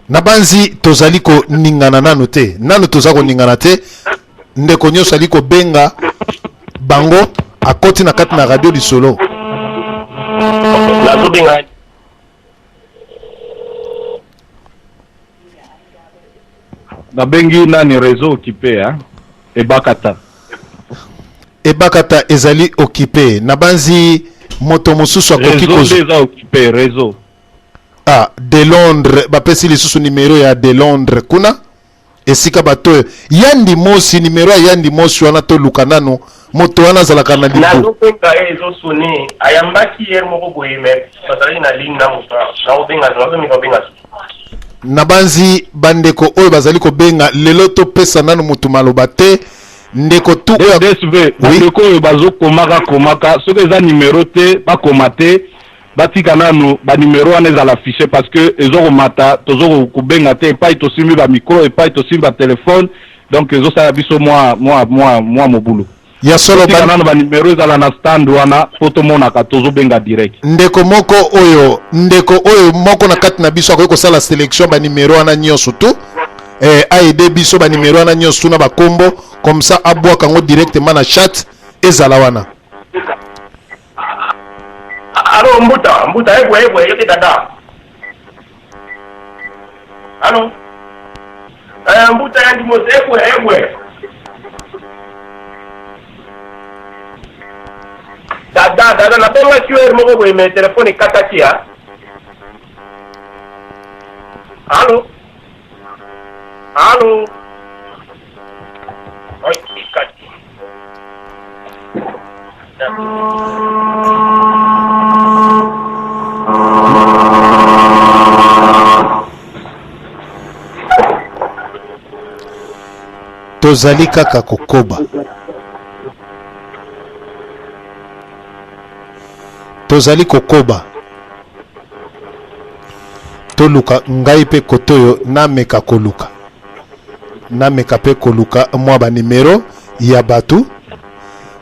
Nabanzi tozali koningana nanu te, nanu toza koningana te. Ndeko nyonso ali kobenga bango akoti na kati na radio lisolo. Nazobenga. Nabengi nani réseau occupé hein? Ebakata. Ebakata ezali occupé. Nabanzi moto mosusu akoki Réseau nde eza occupé réseau. Ah, de Londres bapesi lisusu numero ya de Londres kuna esika bato oyo yandi mosi numero ya yandi mosi wana toluka nanu moto wana azalaka na libu Nazobenga ye ezosone ayambaki ye moko boye me bazalaki na ligne na moto naobenga nazomeka kobenga Nabanzi bandeko oyo bazali kobenga lelo topesa nanu mutu maloba te ndeko tu oyo DSV oui. Bandeko oyo bazokomaka komaka soki eza numero te bakoma te batika nanu ba numero wana ezala affiche parce que ezokomata tozo kobenga te epai tosimbi ba micro epai tosimbi ba telephone donc ezosala biso mwa mwa mwa mwa mobulu. Ya solo Totika nano ba numero ezala na stand wana po tomonaka tozobenga direct. Ndeko moko oyo ndeko oyo moko na kati na biso akoki kosala selection ba numero wana nyonso tu eh, aide biso ba numero wana nyonso tu na bakombo comme ça abwaka yango directement na chat ezala wana. Alo mbuta mbuta ebwe ebwe yote dada. Alo eh, mbuta ya ndimose ebwe ebwe. Dada dada nabengaki yo heure moko boye mais telefone ekataki ya. Alo Alo Oi, ekati. Tozali kaka kokoba. Tozali kokoba. Toluka ngai mpe kotoyo nameka koluka. Nameka mpe koluka mwa ba numero ya bato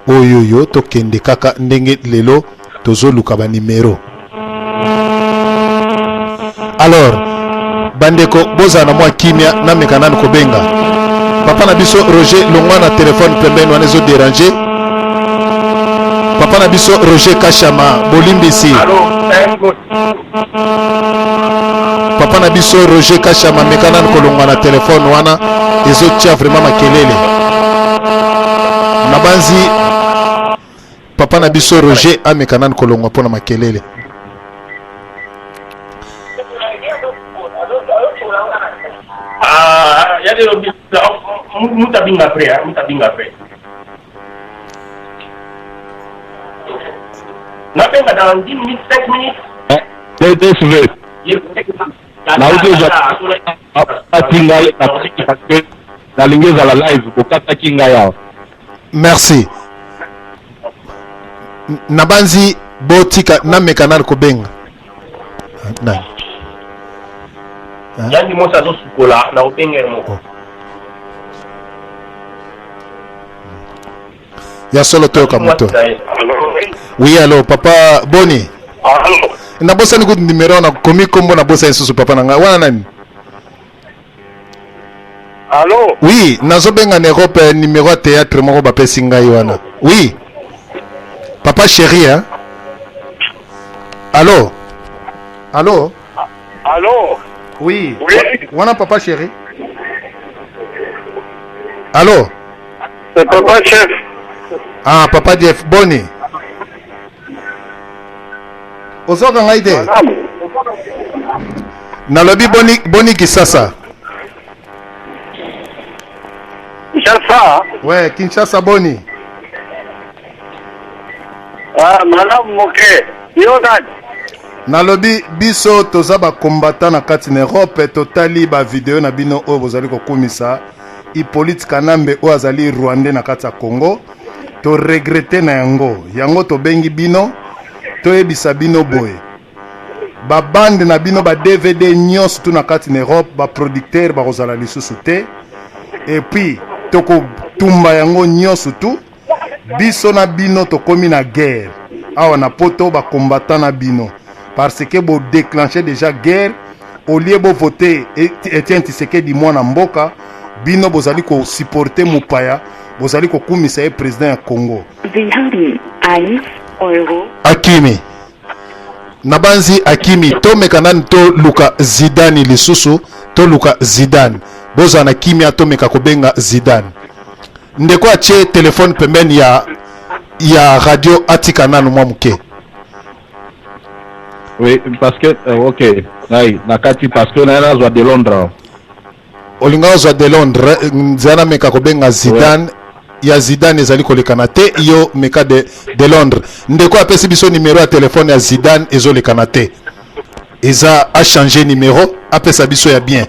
oyoyo tokende kaka ndenge lelo tozoluka ba numero. Alors bandeko bozala na mwa kimia, nameka nanu kobenga papa na biso Roger longwa na telefone pembeni wana ezo deranger papa na biso Roger Kashama, bolimbisi. Papa na biso Roger Kashama meka nanu kolongwa na telefone wana ezotia vraiment makelele. Nabanzi papa na biso Roger ameka nanu kolongwa mpo na makelele. Ah, ya lelo mutu abinga après, mutu abinga après. Nabenga dans 10 minutes, 5 minutes. DSV. Nauti ozwa bakati ngai parce que nalingi ezala live bokataki ngai awa. Merci. Nabanzi botika nameka nanu kobenga nani. Yandi mosi azosukola na kobenga ye moko. Ya solo toyoka moto. Oui, allo papa boni. Allo. Nabosani kutu numero wana komi kombo nabosani susu papa na ngai wana nani? Allo. Oui, nazobenga na Europe eh, numero ya théâtre moko bapesi ngai wana. Oui. Papa chéri hein. Allo. Allo. Allo. Oui. Oui. Wana papa chéri. Allo. C'est papa chef. Ah, papa Jeff, boni. Ozoka ngai te. Nalobi boni boni Kisasa. Kinshasa. Ouais, Kinshasa boni. Ah, malamu moke. Yo nani? Nalobi biso toza ba combattant na kati na Europe, totali ba video na bino oyo bozali kokumisa Hippolyte Kanambe oyo azali Rwandais na kati ya Congo. To regrette na yango, yango tobengi bino toyebisa bino boye ba bande na bino ba DVD nyonso tu na kati na Europe ba producteur bakozala lisusu te, et puis tokotumba yango nyonso tu. Biso na bino tokomi na guerre awa na poto ba combattant na bino parce que bo déclencher déjà guerre. Au lieu bo voter Etienne Tshisekedi mwana mboka, bino bozali ko supporter mopaya, bozali kokumisa ye president ya Congo. Sie haben 1 Euro. Akimi. Nabanzi akimi. Tomeka nani toluka Zidane lisusu, toluka Zidane. Bozala na kimia, tomeka kobenga Zidane. Ndeko atie telefone pembeni ya ya radio, atika nanu mwa moke. Oui, parce que ok, ngai nakati parce que naye nazwa de Londres. Olinga ozwa de Londres, nzela nameka kobenga Zidane. Ya Zidane ezali kolekana te, yo meka de Londres. Ndeko apesi biso numero ya telefone ya Zidane ezolekana te. Eza a changer numero, apesa biso ya bien.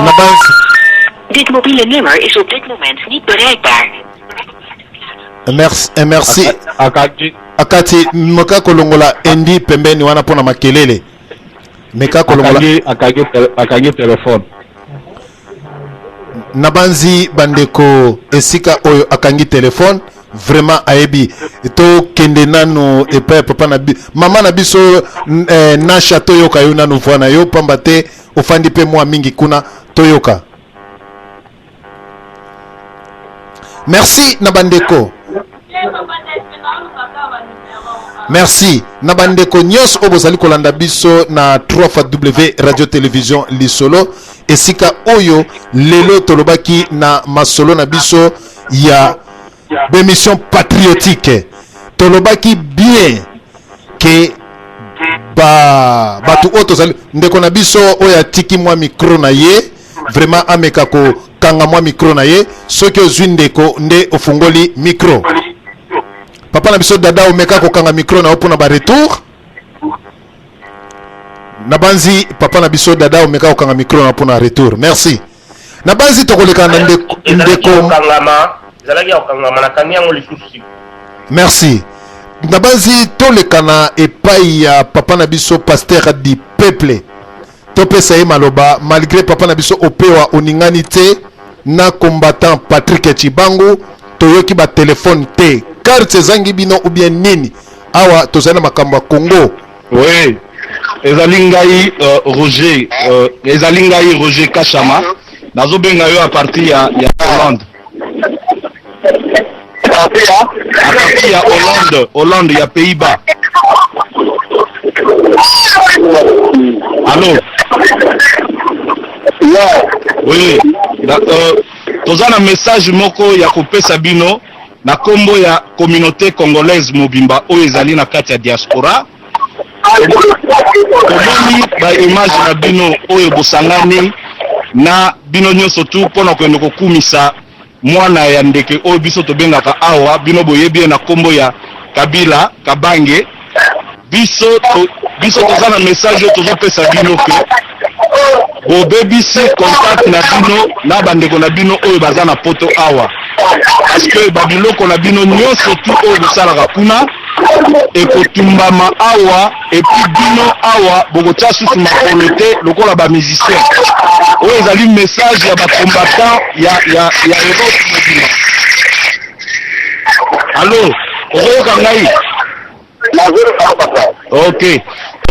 Na basi. Dit mobiele nummer is op dit moment niet bereikbaar. Merci, merci. Akati. Akati meka kolongola endi pembeni wana mpona makelele. Meka kolongola. Akangi, akangi, akangi telefone. Nabanzi bandeko esika oyo akangi telefone vraiment ayebi. Tokende nanu epai ya papa na bi, mama na biso Nasha, toyoka yo nanu voix na yo pamba te ofandi pe mwa mingi kuna, toyoka. Merci na bandeko. Merci na bandeko nyonso oyo bozali kolanda biso na 3 W Radio Television Lisolo, esika oyo lelo tolobaki na masolo na biso ya bémission patriotique. Tolobaki bien ke ba bato oyo tozali, ndeko na biso oyo atiki mwa micro na ye, vraiment ameka kokanga mwa micro na ye. Soki ozwi ndeko nde ofungoli micro. Papa na biso Dada, omeka kokanga micro na yo mpona ba retour. Nabanzi papa na biso Dada, omeka kokanga micro na yo mpona retour. Merci. Nabanzi tokoleka na ndeko. Ezalaki Ndeko kokangama, ezalaki ya kokangama, nakangi yango lisusu siko. Merci. Nabanzi toleka na epai ya papa na biso pasteur du peuple, topesa ye maloba. Malgré papa na biso opewa oningani te na combattant Patrick Chibangu, toyoki batelefone te. Carte ezangi bino ou bien nini? Awa tozali na makambo ya Congo. Oui, ezali ngai Roger, ezali ngai Roger Kashama, nazobenga yo à partir ya Hollande. À partir ya Hollande, Hollande ya Pays-Bas. Allô? Oui, toza na message moko ya kopesa bino na kombo ya communauté congolaise mobimba oyo ezali na kati ya diaspora. Tomoni ba image na bino oyo bosangani na bino nyonso tu mpona kokende kokumisa mwana ya ndeke oyo biso tobengaka awa, bino boyebi ye na kombo ya Kabila Kabange. Biso toza na message oyo tozopesa bino ke bobebisi contact na bino na bandeko na bino oyo baza na poto awa, parce que babiloko na bino nyonso tu oyo bosalaka kuna ekotumbama awa, et puis bino awa bokotia susu makolo te lokola bamusicien. Oyo ezali message ya bacombattant ya Europe mobimba. Allo, okoyoka ngai? Ok,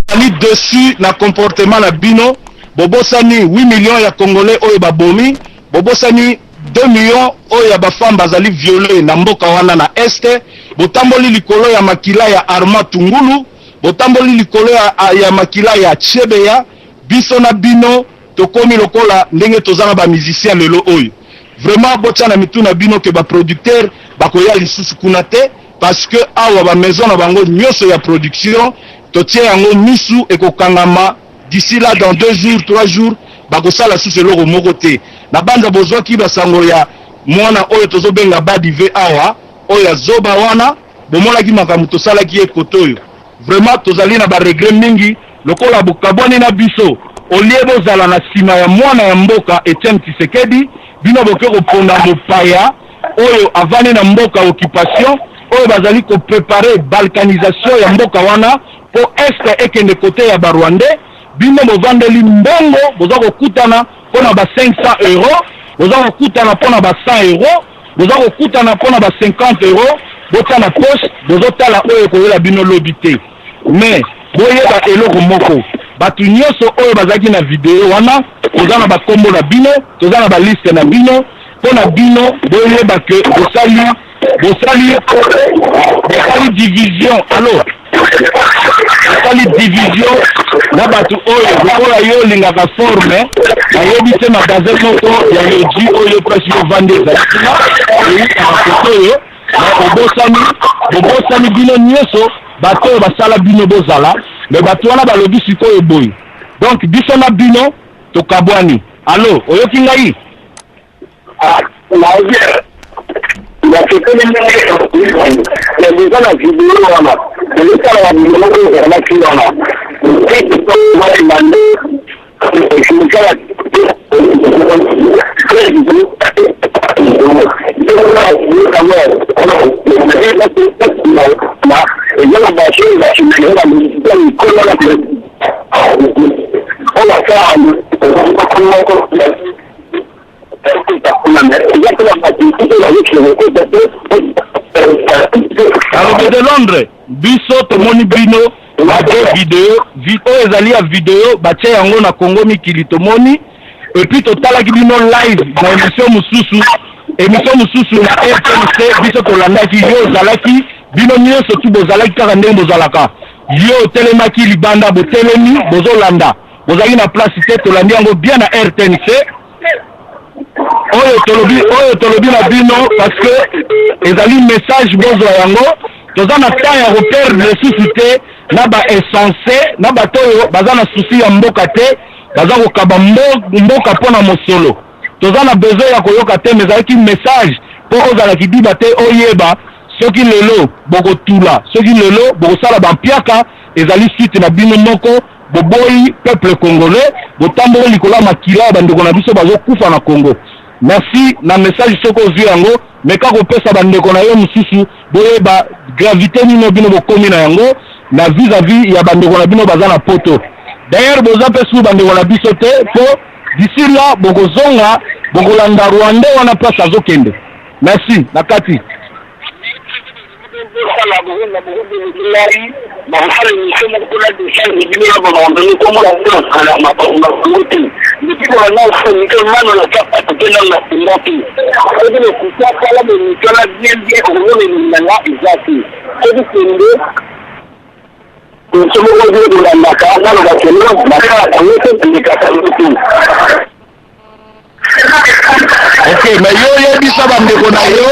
tozali dessus na comportement na bino. Bobosani 8 millions ya Congolais oyo babomi, bobosani 2 millions oyo ya bafemme bazali violé na mboka wana na Est. Botamboli likolo ya makila ya Armand Tungulu, botamboli likolo ya makila ya Chebeya. Biso na bino tokomi lokola ndenge toza na bamusicien lelo oyo. Vraiment, botya na mitu na bino ke baproducteur bakoya lisusu kuna te, parce que awa bamaison na bango nyonso ya production totie yango misu ekokangama d'ici là dans 2 jours, 3 jours. Bakosala susu eloko moko te. Na banza bozwaki basango ya mwana oyo tozobenga Badive awa, oyo ya zoba wana. Bomonaki makambo tosalaki ye kote oyo. Vraiment, tozali na baregret mingi lokola bokabwani na biso. Au lieu bozala na nsima ya mwana ya mboka Etienne Tshisekedi, bino boke koponda mopaya oyo avandi na mboka occupation. oyo bazali ko preparer balkanisation ya mboka wana po Est ekende cote ya ba Rwandais, bino bovandeli mbongo boza kokutana pona ba 500 euros, boza kokutana pona ba 100 euros, boza kokutana pona ba 50 euros, botia na poche, bozotala oyo ekoyela bino lobi te. Mais boyeba eloko moko, batu nioso oyo bazalaki na video wana, toza na ba kombo na bino, toza na ba liste na bino, pona bino boyeba que bosali bosali bosali division allo bosali division na bato oyo lokola yo olingaka forme nayebi te magasin moko ya yoji oyo place yo ovandi ezali kuna eyutaka kote oyo na obosani bobosani bino nyonso bato oyo basala bino bozala me bato wana balobi sikoyo boye donc biso na bino tokabwani alo oyoki ngai Nayoki nasepeli ndenge mais deja na video wana ezosala ba video moko ezalaki wana eza na bato mikolo Alobi de Londres, biso tomoni bino batie video vi, oyo ezali ya video batie yango na Congo mikili tomoni et puis totalaki bino live na emission mosusu emission mosusu na RTNC biso tolandaki yo ozalaki bino nyonso tu bozalaki kaka ndenge bozalaka yo otelemaki libanda botelemi bozolanda bozalaki na place te tolandi yango bien na rtnc oyo tolobi oyo tolobi na bino parce que ezali message bozwa yango toza na temps ya koperdre lisusu te na ba essence na bato oyo baza na souci ya mboka te baza kokaba mboka mpo na mosolo toza na besoin ya koyoka te mais ezalaki message mpo ozala kidiba te oyeba soki lelo bokotula soki lelo bokosala bampiaka ezali suite na bino moko Boboyi peuple congolais, botamboli likolo ya makila ya bandeko na biso bazo kufa na Congo. Merci na message soki ozui yango meka kopesa ba ndeko na yo mosusu boyeba gravite nini oyo bino bokomi na yango na vis à vis ya bandeko na bino baza na poto. D'ailleurs boza pe sous bandeko na biso te po d'ici là bokozonga bokolanda rwandais wana place azokende. Merci na kati. Bosala bokonza bokobengi ngai bakosala emission moko mpona decharge bino na babandoni kombo na bino na makambo na bango te depuis kolanda ofonike mano na tia pato te nano na finga te soki lokuta tala bemission na bien bien okomona elongi na nga eza te soki kende emission moko bino kolandaka naloba kende nasalaka yango te elekaka yango te. Ok, mais yo yebisa bandeko na yo,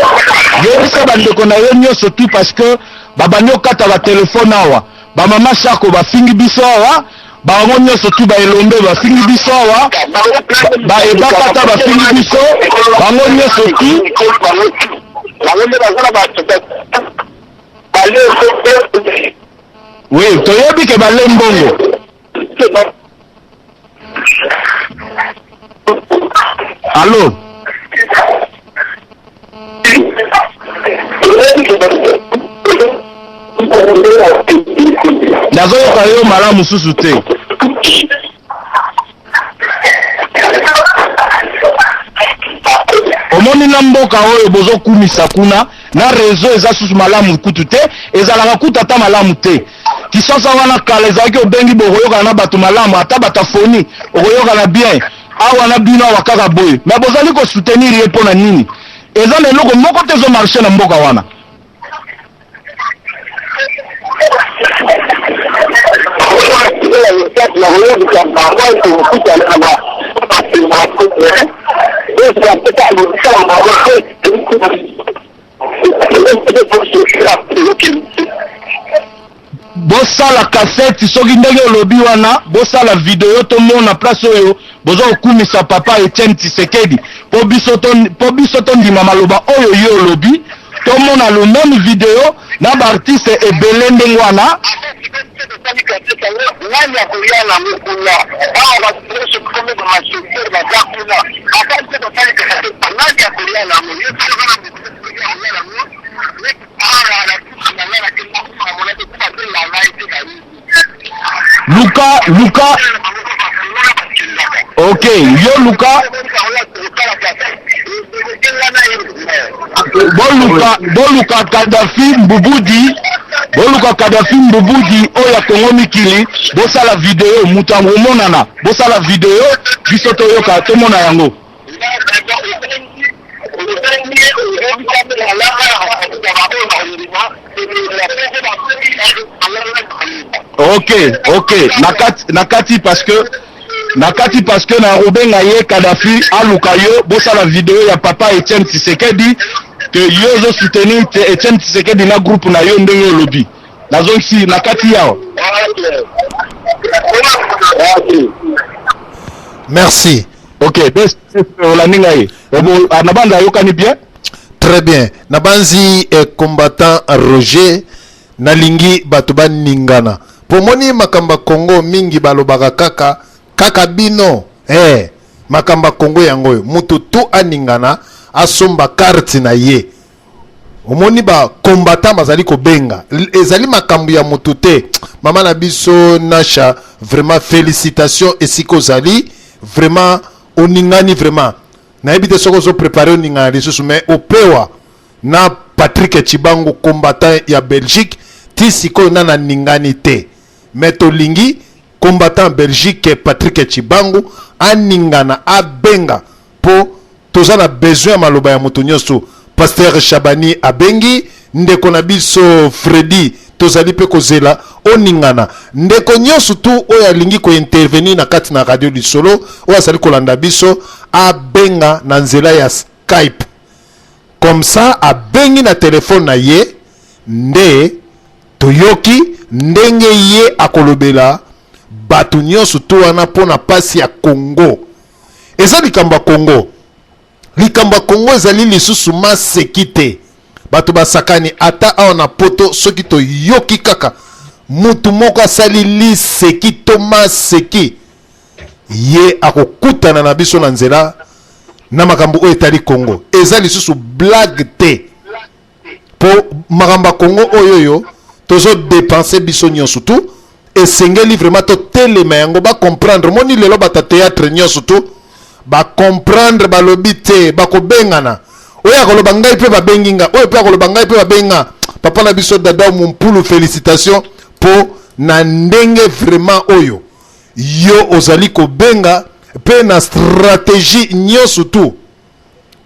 yebisa bandeko na yo nyonso tout parce que babandi okata ba telefone awa. Ba mama Shako bafingi biso awa, bango nyonso tout ba elombe bafingi biso awa, ba ebakata bafingi biso, bango nyonso tout. Oui, toyebi ke bale mbongo. Allo nazoyoka yo malamu susu te omoni na mboka oyo bozokumisa kuna na reseau eza susu malamu kutu te ezalaka kutu ata malamu te Kisasa wana kala ezalaki obengi bokoyokana na bato malamu ata batafoni okoyokana bien awa na bino awa kaka boye mais bozali ko soutenir ye pona nini eza na eloko moko te ezo marche na mboka wana. Bosala cassette soki ndenge olobi wana bosala video tomona place oyo boza kokumisa papa Etienne Tshisekedi po biso to po biso tondima maloba oyo yo olobi tomona le meme video na ba artiste ebele ndenge wana. Nani akoya nango kuna awa bato nyonso komi ba masecteur baza kuna ata mpe basali nani akoya nango ye awa na Luka luka ok yo luka boluka boluka Kadhafi Mbubudi boluka Kadhafi Mbubudi oyo ya Congo mikili bosala video moto akomonana bosala video biso toyoka tomona yango. Ok ok na kati na kati parce que na kati parce que na kobenga ye Kadhafi aluka yo bosala video ya papa Etienne Tshisekedi que yo ozo soutenir Etienne Tshisekedi na groupe na yo ndenge olobi nazongisi na kati yawa. Merci. Ok, best olandi ngai. Na banza ayokani bien. Très bien. Nabanzi eh, combattant Roger nalingi bato baningana. Pomoni makambo ya Congo mingi balobaka kaka kaka bino eh, makambo ya Congo yango oyo mutu tu aningana asomba carte na ye. Omoni ba combattant bazali kobenga ezali makambo ya mutu te. Mama na biso Nasha, vraiment félicitations esika ozali vraiment oningani vraiment nayebi te soki ozo prepare oningana lisusu mais opewa na Patrick Tshibangu combattant ya Belgique ti sikoyo nana aningani te mais tolingi combattant Belgique Patrick Tshibangu aningana abenga po toza na besoin ya maloba ya moto nyonso. Pasteur Shabani abengi ndeko na biso Freddy, tozali pe kozela oningana. Ndeko nyonso tu oyo alingi ko intervenir na kati na radio lisolo, oyo azali kolanda biso, abenga na nzela ya Skype. Comme ça abengi na telephone na ye nde toyoki ndenge ye akolobela bato nyonso tu wana mpo na pasi ya Congo. Eza likambo ya Congo. Likambo ya Congo ezali lisusu maseki te. Bato basakani ata awa na poto soki toyoki kaka mutu moko asali liseki to maseki ye akokutana na biso na nzela na makambo oyo etali Congo. Eza lisusu blague te. Po makambo ya Congo oyo oyo tozo depenser biso nyonso tu esengeli vraiment totelema yango ba comprendre. Moni lelo bata théâtre nyonso tu ba comprendre balobi te bakobengana oyo akoloba ngai mpe babengi nga oyo mpe akoloba ngai mpe babengi nga. Papa na biso Dada Mumpulu, félicitations po na ndenge vraiment oyo yo ozali kobenga mpe na stratégie nyonso tu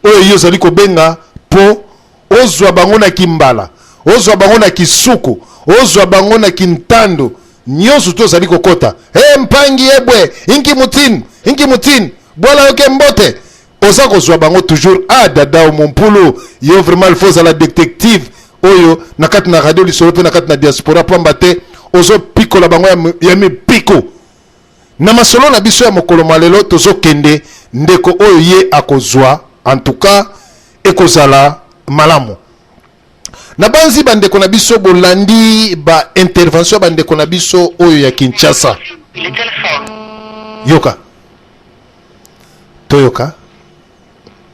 oyo yo ozali kobenga po ozwa bango na kimbala, ozwa bango na kisuku, ozwa bango na kintando, nyonso to ozali kokota. He mpangi ebwe, inki mutin, inki mutin, bwala yoke mbote. Oza kozwa bango toujours. Ah Dada Mumpulu, yo vraiment il faut ozala detective oyo na kati na radio lisolo pe na kati na diaspora, pamba te ozo pikola bango ya mipiko. Na masolo na biso ya mokolo mwa lelo tozokende ndeko oyo ye akozwa, en tout cas ekozala malamu. Nabanzi bandeko na biso bolandi ba intervention ya bandeko na biso oyo ya Kinshasa. Yoka. Toyoka.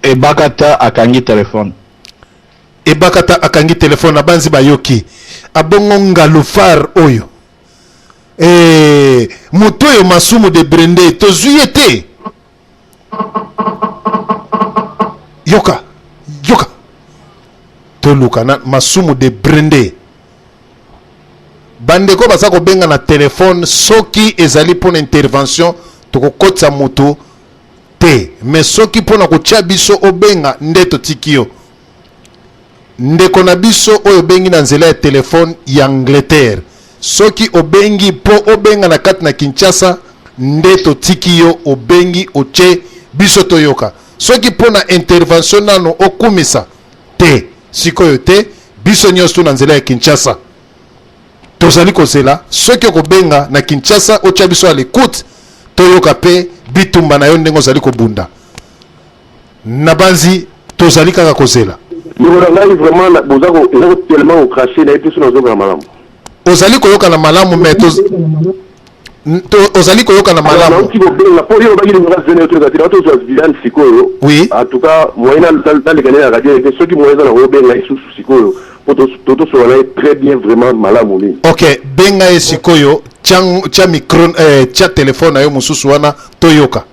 Ebakata akangi telefone. Ebakata akangi telefone, nabanzi bayoki. Abongo ngalufar oyo. Eh, moto oyo masumu de Brende tozwi ye te. Yoka, yoka. Toluka na masumu de Brende. Bandeko baza kobenga na telefone soki ezali mpona intervention tokokotisa moto te, mais soki mpona kotia biso obenga nde totiki yo. Ndeko na biso oyo obengi na nzela ya telefone ya Angleterre, soki obengi mpo obenga na kati na Kinshasa nde totiki yo obengi otie biso toyoka. Soki mpo na intervention nano okumisa te, sikoyo te, biso nyonso tu na nzela ya Kinshasa tozali kozela. Soki okobenga na Kinshasa otia biso à l'écoute toyoka mpe bitumba na yo ndenge ozali kobunda. Nabanzi tozali kaka kozela. Ndeko na ngai vraiment boza ko eza ko tellement ko cracher na yebi te soki nazoyoka malamu. Ozali koyokana malamu mais toz... Ozali koyoka na malamu? Nauti kobenga mpo yo olobaki numéro ya zene otoyoka te. Nauti kozwa Zidane sikoyo. Oui. En tout cas, moyen naleka nde na radio te. Soki moyen eza, na kobenga ye susu sikoyo mpo tosola na ye très bien, vraiment malamu mingi. Ok, benga ye sikoyo. Tia micro, tia telefone na yo mosusu wana, toyoka.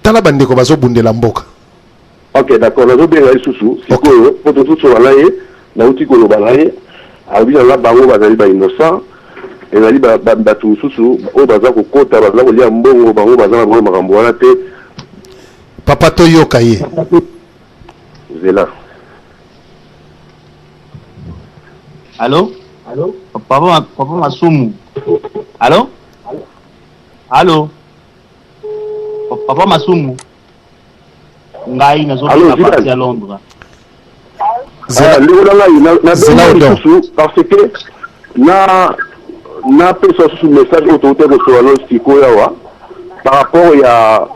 Tala, bandeko bazobundela mboka. Ok, d'accord, nazobenga ye susu sikoyo mpo tozosola na ye. Nauti koloba na ye, alobi na nga bango bazali bainnocent, ezali bato mosusu oyo baza kokota, baza kolia mbongo, bango baza na bango makambo wana te. Papa, toyoka ye. Zela. Allô? Papa, papa Masumu. Allô? Allô? Papa Masumu. Ngai nazobenga parti ya Londres. Ndeko na ngai, nabengi lisusu parce que na napesa susu message oyo touti kosola no sikoyo awa par rapport ya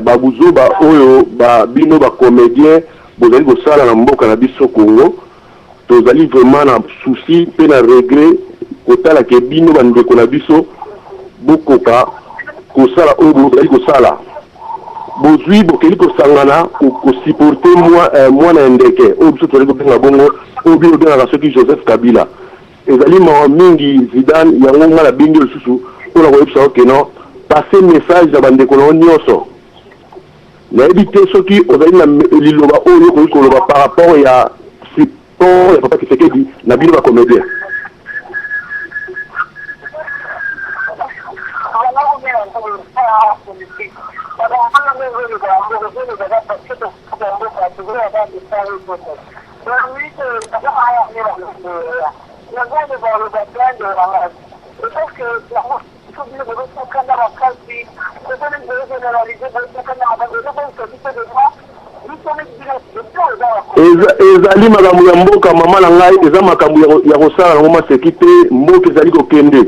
babuzoba oyo bino bacomédien bozali kosala na mboka na biso Congo. Tozali vraiment na souci mpe na regret kotala ke bino bandeko na biso bokoka kosala oyo bozali kosala. Bozwi, bokeli kosangana kosupporter mwana ya ndeke oyo biso tozali kobenga bongo, oyo bino bobengaka soki Joseph Kabila. Ezali mawa mingi, Zidane. Yango ngai nabengi yo lisusu mpona koyebisa yo ke non, passe message na bandeko na yo nyonso. Nayebi te soki ozali na liloba oyo okoki koloba par rapport ya support ya papa Tshisekedi na bino bacomédien. Ezali makambo ya mboka, mama na ngai, eza makambo ya kosala nango maseki te. Mboka ezali kokende,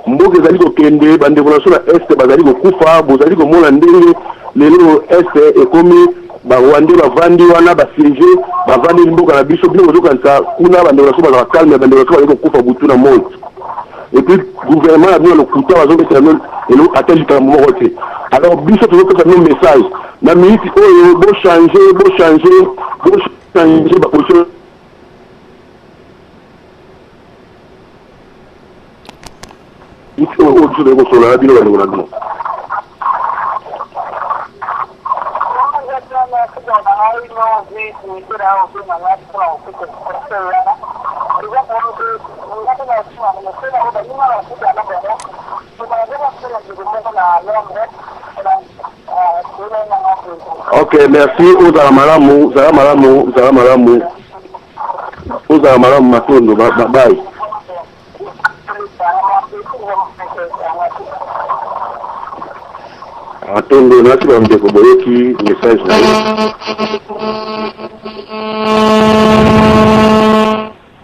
mboka ezali kokende. Bandeko na biso na Est bazali kokufa. Bozali komona ndenge lelo Est ekomi, barwandais bavandi wana, basiege, bavandeli mboka na biso. Bino bozokanisa kuna bandeko na biso bazalaka calme? Bandeko na biso bazali kokufa butu na moi. Et puis gouvernement na bino lokuta, bazopesa bino elo ata likambo moko te. Alors biso tozopesa bino message na miniti oyo: bochange, bochange, bochange baposition oyo biso toyei kosolola na bino, bandeko na bino. Ok, merci. Ozala malamu, ozala malamu, ozala malamu, ozala malamu. Matondo, bye. Matondo. Nasi bandeko boyoki message na ye.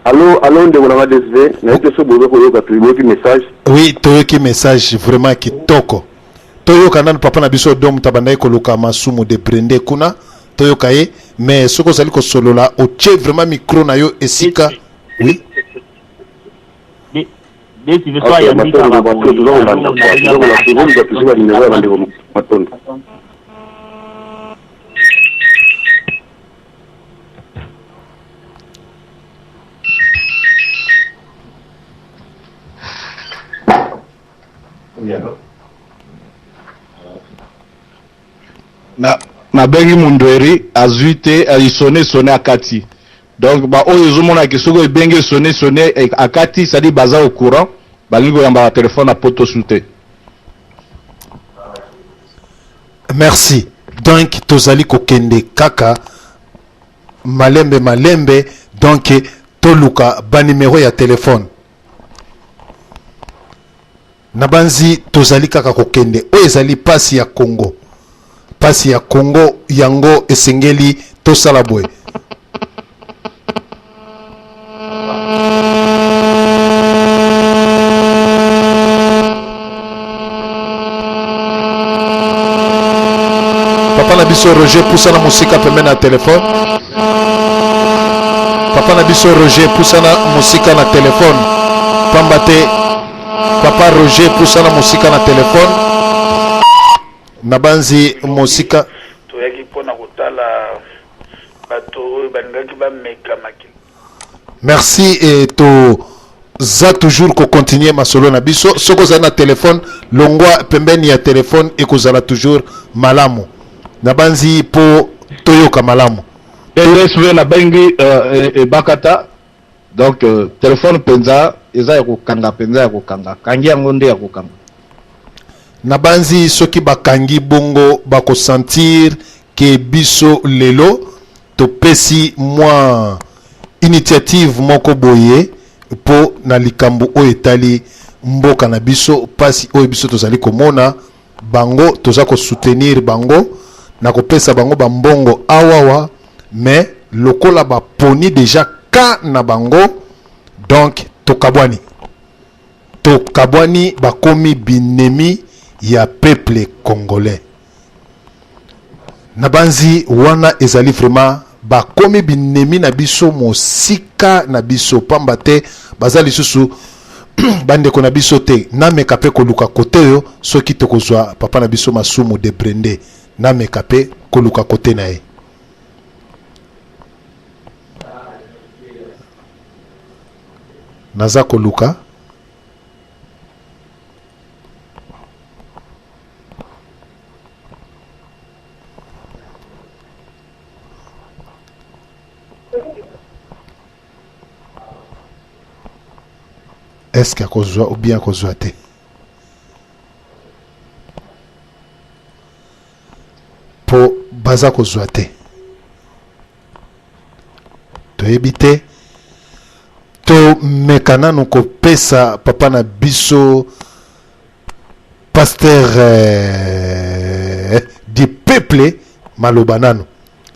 Allo, allo, ndeko na nga DSV, nayebi te so boza koyoka, toyoki message. Oui, toyoki message, vraiment kitoko. Toyoka nanu papa na biso Dom tabandaki koluka Masumu de Brende kuna, toyoka ye. Mais soki ozali kosolola, otie vraiment micro na yo esika. Oui. Ok, matondo. Bato toza tozoluka toujours banimero ya bandeko. Matondo. Na nabengi Mundweri, azwi te. Esone sone, akati. Donc baoyo ezomonaki soki ebengi, esone sone, akati, c'est-à-dire baza au courant, balingi koyamba batelefone na poto su te. Merci. Donc tozali kokende kaka malembe malembe. Donc toluka banimero ya telefone na banzi. Tozali kaka kokende. Oyo ezali pasi ya Congo, pasi ya Congo. Yango esengeli tosala boye. Papa na biso Roger, pusana mosika pembeni na telefone. Papa na biso Roger, pusana mosika na telefone, pamba te. Papa Roger pusana mosika na telefone. Nabanzi mosika. Toyaki mpo na kotala bato oyo balingaki bameka makila. Merci et to za toujours ko continuer masolo na biso. Soki ozali na telefone, longwa pembeni ya telefone, ekozala toujours malamu. Nabanzi po toyoka malamu. DSV nabengi ebakata donc telephone penza eza ya kokanga penza ya kokanga kangi yango nde ya kokanga. Nabanzi soki bakangi bongo bako sentir que biso lelo topesi mwa initiative moko boye mpo na likambo oyo etali mboka na biso, pasi oyo biso tozali komona bango, toza ko soutenir bango na kopesa bango ba mbongo awawa, mais lokola baponi dejà cas na bango, donc tokabwani, tokabwani, bakomi binemi ya peuple congolais. Nabanzi wana ezali vraiment bakomi binemi na biso mosika na biso, pamba te baza lisusu bandeko na biso te. Nameka pe koluka kote oyo soki tokozwa papa na biso Masumu de Brende, nameka pe koluka kote na ye. Naza koluka. Est-ce que akozwa ou bien akozwa te? Po baza kozwa te. Toyebi te. Tomeka nanu kopesa papa na biso pasteur du peuple maloba nanu.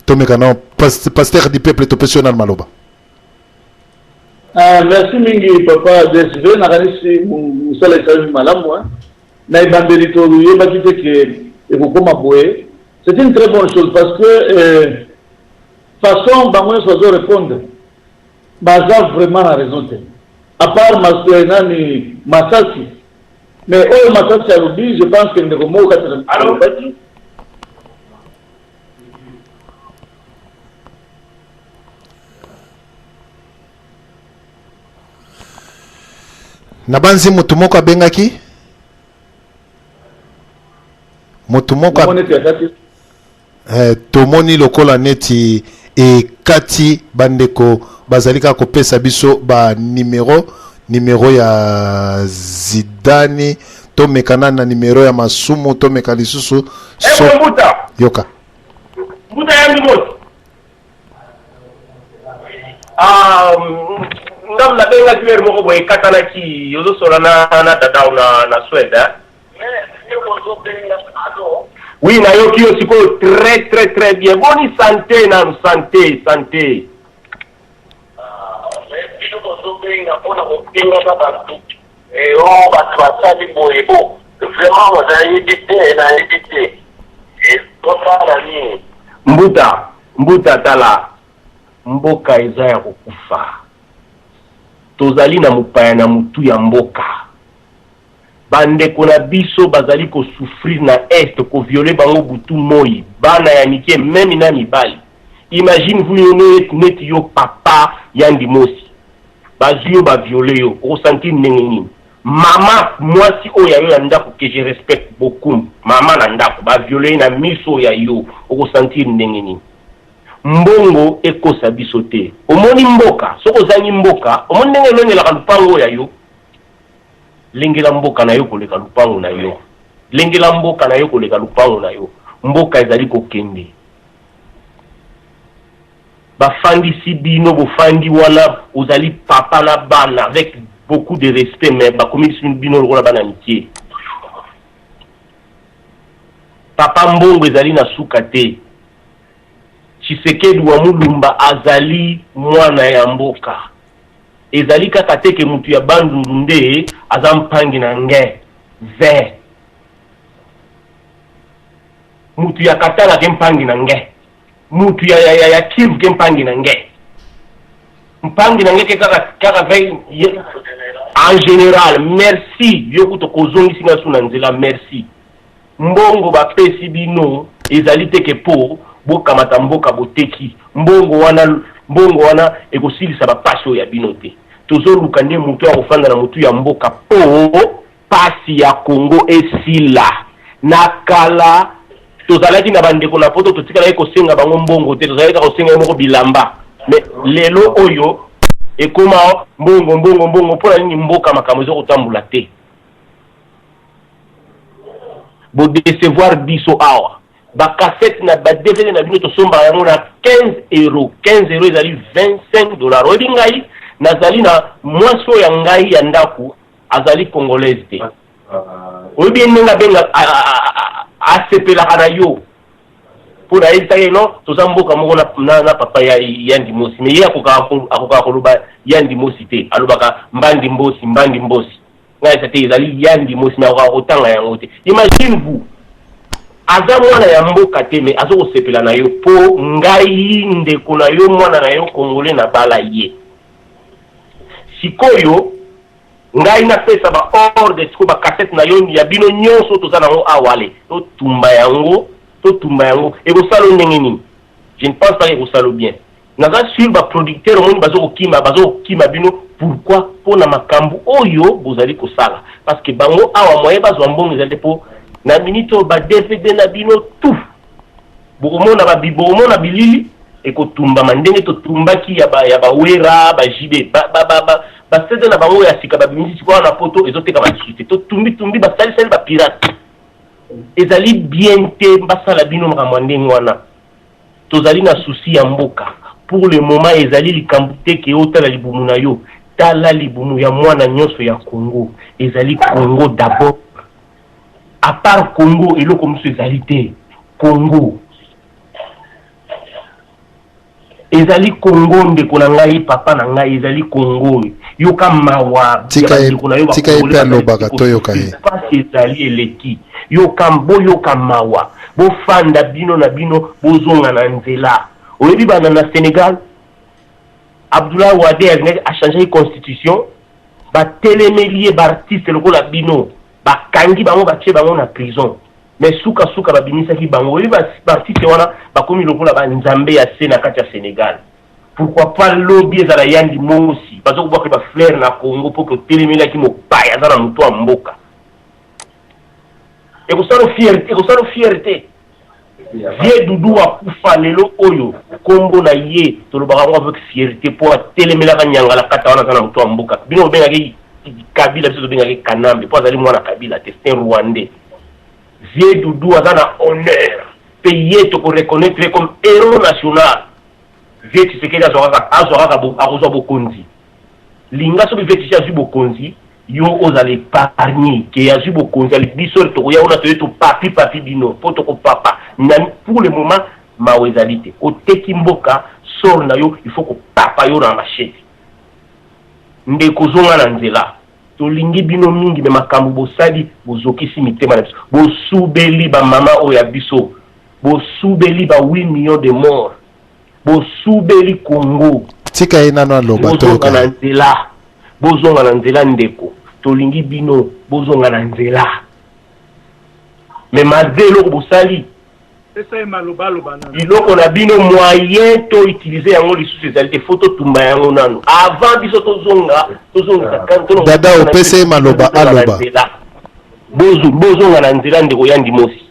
Tomeka nanu pasteur du peuple, topesi yo nanu maloba. Ah, merci mingi papa DSV, nakanisi mosala esalemi malamu hein. Na ebandeli toyebaki te ke ekokoma boye. C'est une très bonne chose parce que façon bango nyonso bazo répondre baza vraiment na raison te. À part nani Masasi, mais oyo Masasi alobi, je pense que ndeko moko kati na alobaki. Nabanzi motu moko abengaki motu moko tomoni lokola neti ekati bandeko bazali kaka kopesa biso ba numero, numero ya Zidane, tomeka nani na numero ya Masumu, tomeka lisusu so... Mbuta. Yoka. Mbuta ya ndimoto. Ah, ngam nabengaki heure moko boye ekatanaki, ozosola na na dada na na Suède hein? Oui, nayoki yo sikoyo très très très bien. Boni santé nanu, santé, santé. Bino bozobenga mpona kobengaka bato oyo bato basali boye bo vraiment nayebi te, nayebi te tosala nini. Mbuta, mbuta, tala mboka eza ya kokufa, tozali na mopaya na mutu ya mboka. Bandeko na biso bazali ko souffrir na est, ko violer bango butu moyi, bana ya mike meme na mibali. Imagine vous yo neti yo papa Yandi Mosi, bazui yo ba violer yo, oko sentir ndenge nini? Mama mwasi oyo ya yo ya ndako que je respecte beaucoup, mama na ndako ba violer ye na miso ya yo, oko sentir ndenge nini? Mbongo ekosa biso te. Omoni mboka, soki ozangi mboka, omoni ndenge elongelaka lupango oyo ya yo. Lengela mboka na yo koleka lupango na yo. Lengela mboka na yo koleka lupango na yo. Mboka ezali kokende. Bafandisi bino, bofandi wana, ozali papa na bana avec beaucoup de respect, mais bakomisi bino lokola bana mike. Papa, mbongo ezali na suka te. Tshisekedi wa Mulumba azali mwana ya mboka. Ezali kaka te ke mutu ya Bandundu nde aza mpangi na nge ve. Mutu ya Katanga ke mpangi na nge. Mutu ya, ya, ya, ya Kivu ke mpangi na nge. Mpangi na nge ke kaka, kaka ve, ye, En general, merci yo kutu kozongisi nga su na nzela merci. Mbongo bapesi bino ezali te ke po bokamata mboka boteki mbongo wana, mbongo wana ekosilisa ba pasi oyo ya bino te. Tozoluka nde mutu oyo akofanda na mutu ya mboka po pasi ya Congo esila. Na kala tozalaki na bandeko na poto totikalaki kosenga bango mbongo te, tozalaki kaka kosenga ye moko bilamba. Mais lelo oyo ekoma mbongo mbongo mbongo, mpo na nini mboka makambo ezo kotambola te? Bo decevoir biso awa. Ba cassette na ba DVD na bino tosombaka yango na 15 euros. 15 euros ezali 25 dollars. Oyebi ngai nazali na mwasi oyo ya ngai ya ndaku azali congolaise te. Oyebi ye ndenge abenga asepelaka na yo mpo nayebisaki ye non toza mboka moko na, na, na papa ya Yandi Mosi mais ye akokaka koloba Yandi Mosi te, alobaka Mbandi Mbosi, Mbandi Mbosi. Ngai esa te ezali Yandi Mosi mais akokaka kotanga yango te. Imagine vous aza mwana ya mboka te mais azo kosepela na yo mpo ngai ndeko na yo mwana na yo congolais na bala ye. Sikoyo ngai napesa ba ordre sikoyo ba cassette na yo ya bino nyonso toza nango awa ale totumba yango, totumba yango ekosala ndenge nini? Je ne pense pas que ekosala bien. Naza sur ba producteur omoni bazo kokima, bazo kokima bino pourquoi? Mpo na makambo oyo bozali kosala parce que bango awa moyen bazwa mbongo ezali te mpo na minute oyo ba DVD na bino tout bokomona ba bokomona bilili ekotumbama ndenge totumbaki ya ba ya ba Wera ba JB ba ba ba, ba, ba CD na bango ya sika babimisi sikoyo na poto ezotekama lisusu te totumbi tumbi basalisali ba pirate ezali bien te basala bino makambo ya ndenge wana. Tozali na souci ya mboka pour le moment ezali likambo te ke otala libumu na yo tala libumu ya mwana nyonso ya Congo ezali Congo d'abord à part Congo eloko mosusu ezali te Congo ezali Congo ndeko na ngai papa na ngai ezali Congo yoka mawa tika ye tika ye pe alobaka toyoka ye pasi ezali eleki yoka boyoka mawa bofanda bino na bino bozonga na nzela oyebi bana na Senegal Abdoulaye Wade alingaki a changeaki constitution batelemeli ye ba artiste lokola bino bakangi bango batie bango na prison mais suka suka babimisaki bango oyebi ba artiste wana bakomi lokola ba nzambe ya se na kati ya Senegal pourquoi pas lobi ezala yandi mosi bazo kobwaka ba fleur na Congo po ke otelemelaki mopaya aza na moto ya mboka ekosala fierté ekosala fierté Vieux Doudou akufa lelo oyo kombo na ye tolobaka yango avec fierté po atelemelaka nyangala kata wana aza na moto ya mboka bino bobengaki Kabila biso tobengaki Kanambe po azali mwana Kabila te c'est un Rwandais Vieux Doudou aza na honneur pe ye toko reconnaître ye comme héros national Vieux Tshisekedi azwa kaka azwa kaka akozwa bokonzi linga soki Vieux Tshisekedi azwi bokonzi yo ozala épargné ke azwi bokonzi ali biso tokoya wana toye topapi papi bino po tokopapa na pour le moment mawa ezali te oteki mboka sort na yo il faut kopapa yo na machete ndeko zonga na nzela tolingi bino mingi me makambo bosali bozokisi mitema na biso bosubeli ba mama oyo ya biso bosubeli ba 8 millions de morts bosubeli Congo tika ye nano aloba toyoka na nzela bozonga na nzela ndeko tolingi bino bozonga na nzela me malgre eloko bosali biloko na bino moyen to utiliser yango lisusu ezali te faut totumba yango nano avant biso tozonga tozongisa dada opesa ye maloba aloba bozonga na nzela ndeko yandi mosi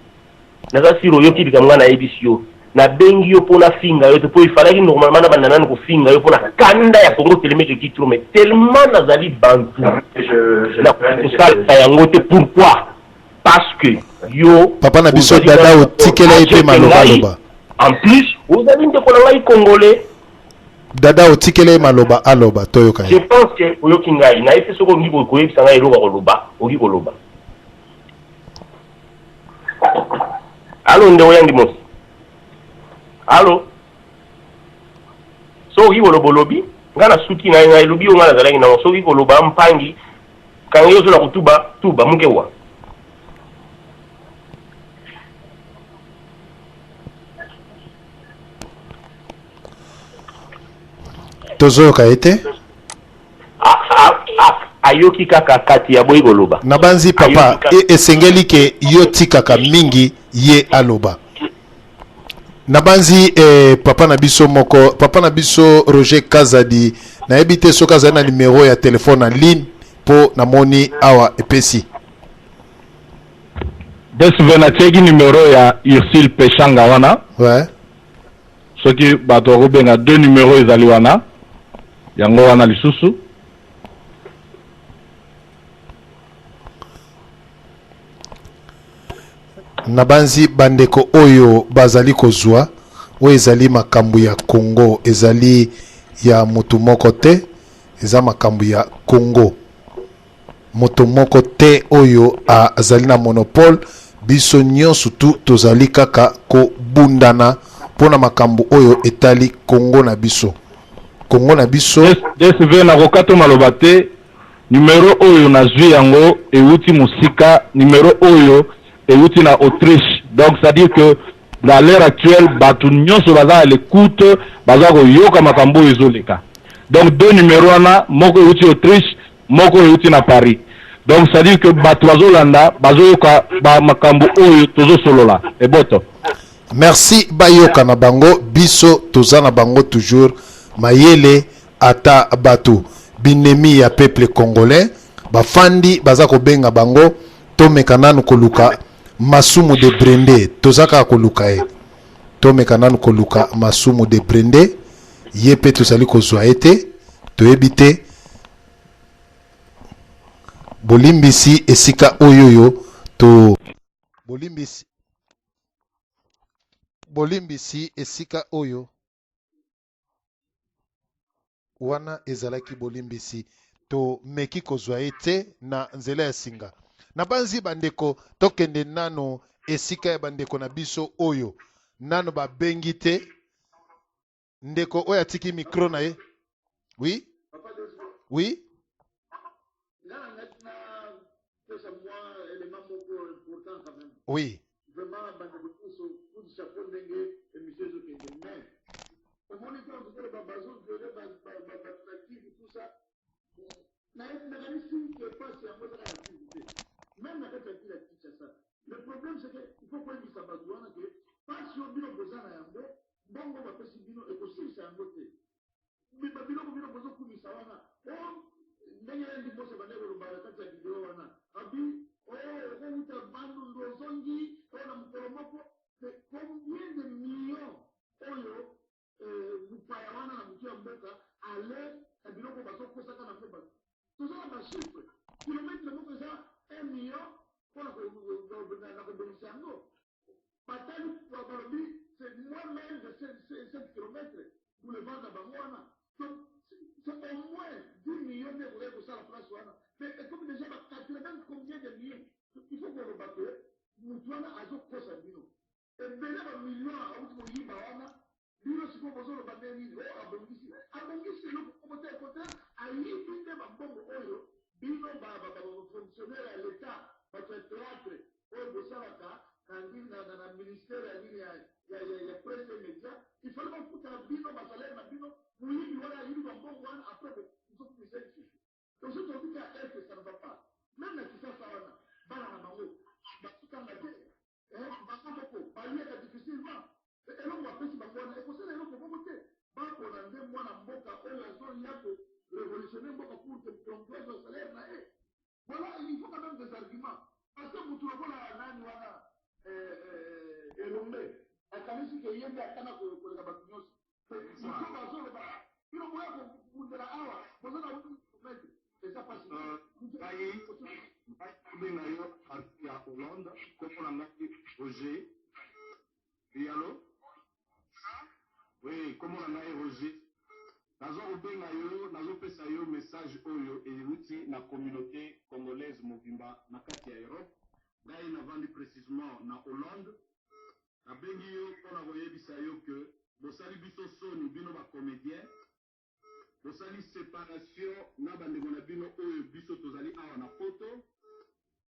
Naza sur oyoki likambo nga nayebisi yo. Nabengi yo po nafinga yo te po il fallaki normalement nabanda nanu kofinga yo pona kanda ya Congo telema eleki trop mais tellement nazali bantu nakoki kosala yango te pourquoi parce que yo Papa na biso ozali dada nanu otikela ye pe age que maloba ngai aloba. en plus ozali ndeko na ngai congolais. Dada otikela ye maloba aloba toyoka Je ye. pense que oyoki ngai nayebi te soki olingi koyebisa ngai eloko ya koloba okoki koloba. Allo ndeko Yandi Mosi. Allo. Soki koloba olobi, nga na suki na ngai elobi yo nga nazalaki nango soki koloba mpangi kanga yo zola kutuba tuba muke wa. Tozoyoka ye te. Ah, ah, ah, Ayoki kaka kati aboyi koloba. Nabanzi papa e, esengeli ke yo tikaka mingi ye aloba. Nabanzi eh, papa na biso moko, papa na biso Roger Kazadi, nayebi te soki azali na numero ya telefone en ligne mpo namoni awa epesi. Desve natiaki numero ya Ursule Peshanga wana. Ouais. Soki bato bakobenga deux numero ezali wana yango wana lisusu. Nabanzi bandeko oyo bazali kozwa oyo ezali makambo ya Congo, ezali ya mutu moko te, eza makambo ya Congo. Moto moko te oyo azali na monopole, biso nyonso tu tozali kaka kobundana mpo na makambo oyo etali Congo na biso. Congo na biso. DSV, nakokato maloba te, numero oyo nazui yango ewuti mosika, numero oyo ewuti na Autriche, donc c'est à dire que à l'heure actuelle batu nyonso baza à l'ecoute, baza koyoka makambo oyo ezoleka. Donc deux numero wana, moko ewuti Autriche, moko ewuti na Paris. Donc c'est à dire que batu bazolanda, bazoyoka ba makambo oyo tozosolola. Eboto. Merci bayoka na bango biso toza na bango toujours mayele ata batu binemi ya peuple congolais bafandi baza kobenga bango tomeka nanu koluka masumu de brende toza kaka koluka ye tomeka nanu koluka masumu de brende ye pe tozali kozwa ye te toyebi te bolimbisi esika oyoyo to bolimbisi bolimbisi esika oyo wana ezalaki bolimbisi tomeki kozwa ye te na nzela ya singa nabanzi bandeko tokende nano esika ya bandeko na biso oyo nano babengi te ndeko oyo atiki micro na ye oui oui oui Vraiment bandeko nyonso coup de chapeau ndenge emission ezokende mais omoni ntango tozoloba bazo viole bato na Kivu tout ça nakanisi ke pasi yango ezaka na Kivu te meme na kati ya ville ya Kinshasa. Le problème c'est que il faut koyebisa bato wana ke pasi oyo bino boza na yango mbongo bapesi bino ekosilisa yango te. Ba biloko bino bozo kumisa wana oh ndenge yandi bosa bande koloba na kati ya video wana abi oh okowuta bandundu ozongi oh na mokolo moko mais combien de millions oyo eh, mopaya wana na motu ya mboka ale na biloko bazokosaka na ngo bato toza na bachiffre kilometre moko eza 1 million mpona na kobongisa yango Batali balobi c'est moins meme de 7 kilomètres boulevard na bango wana donc c'est au moins 10 millions nde ekokaki kosala place wana mais ekomi déjà ba 80 combien de millions. Il faut koloba que mutu wana azokosa bino ebele ba millions awuti koyiba wana. Bino sikoyo bozoloba nde nini? Oh abongisi abongisi eloko moko te au contraire ayibi nde ba mbongo oyo bino ba ba ba fonctionnaire ya l'etat bato ya theatre oyo bosalaka na nini na na ministère ya nini ya ya ya, ya presse et media il fallait bafuta bino ba salaire na bino moyibi wana ayibi ba mbongo wana après bozokumisa lisusu. Donc soki tolobi kaka est ça ne va pas meme na Kinshasa wana bana na bango bazotanga te eh, bango moko baliaka difficilement eloko bapesi bango wana ekosala eloko moko te bapona nde mwana mboka oyo azoya ko révolutionner mboka pour que moto azwa salaire na ye. Voilà, il faut quand même des arguments parce que motu lokola nani wana eh, eh, elombe akanisi ke ye nde atanga koleka bato nyonso. Moto bazoloba bino boya kobundela awa boza na mètre eza pasi. Ngai kobenga yo parti ya Hollande, kombo na ngai Roger. Oui, allo? Oui, kombo na ngai Roger. Naza kobenga yo, nazopesa yo message oyo euti na communauté congolaise mobimba na kati ya Europe. Ngai navandi precisement na Hollande. Nabengi yo pona koyebisa yo que bosali biso soni bino ba comediens, bosali separation na ba ndeko na bino oyo biso tozali awa na poto,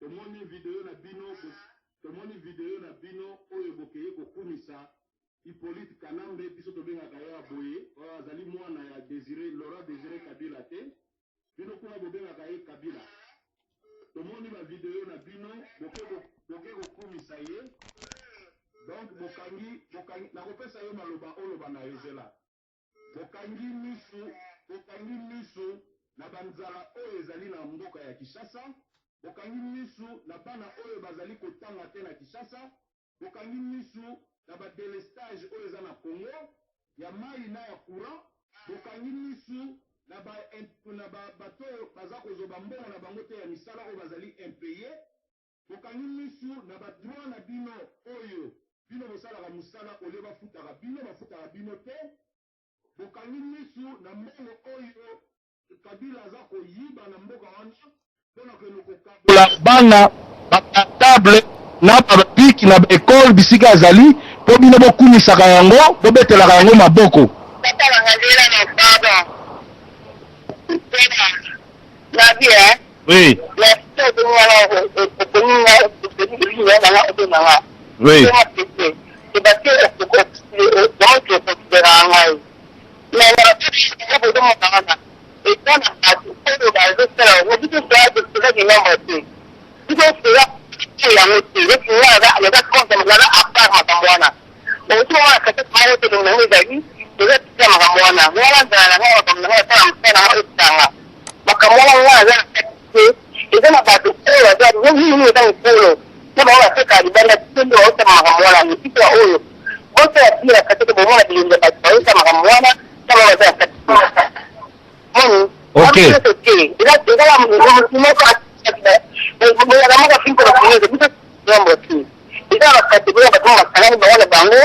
tomoni video na bino, tomoni video na bino oyo bokeye kokumisa Hyppolite Kanambe, biso tobengaka ye boye, oyo azali mwana ya Desire, Laurent Desire Kabila te, bino kuna bobengaka ye Kabila. boke boke kokumisa ye donc bokangi bokangi nakopesa yo maloba oloba na yo zela bokangi misu bokangi misu na banzala oyo ezali na mboka ya Kinshasa bokangi misu na bana oyo bazali kotanga te na Kinshasa bokangi misu na ba delestage oyo eza na Congo ya mayi na ya courant bokangi misu na ba na ba bato oyo baza kozwa ba mbongo na bango te ya misala oyo bazali impaye bokangi misu na ba droit na bino oyo bino bosalaka musala au lieu bafutaka bino bafutaka bino te bokangi misu na mbongo oyo Kabila aza koyiba na mboka wana pona kokende kokabola bana ba portable na ba bic na ba ecole bisika azali po bino bokumisaka yango bobetelaka yango maboko. Papa na nga zela na pardon. Zela. Na vie hein. Oui. Na to obengi nga na okomi nga okomi nga na nga obenga nga. Oui. C'est parce que vraiment tu considères ngai. Mais na ba bozo mona wana eza na batu oyo bazo sala yango biso toza toza du nombre te biso toza yango te neti nga naza naza contre naza à part makambo wana okoki komona kasete moko te elongi nango ezali toza tika makambo wana nga nazala na nga makambo na nga nasala mosala na nga ekanga makambo wana nga naza na kati te eza na bato oyo baza mingi mingi eza mikolo na bango batekaka libanda te nde baosala makambo wana biso oyo Bosala bino na kati te bomona bilongi ya batu bayoka makambo wana na bango baza na kati moni Ok. nyonso te eza eza ya motu moko boyaka moko afini mpo bato biso nombre te eza na bacatégorie ya bato basangani bango na bango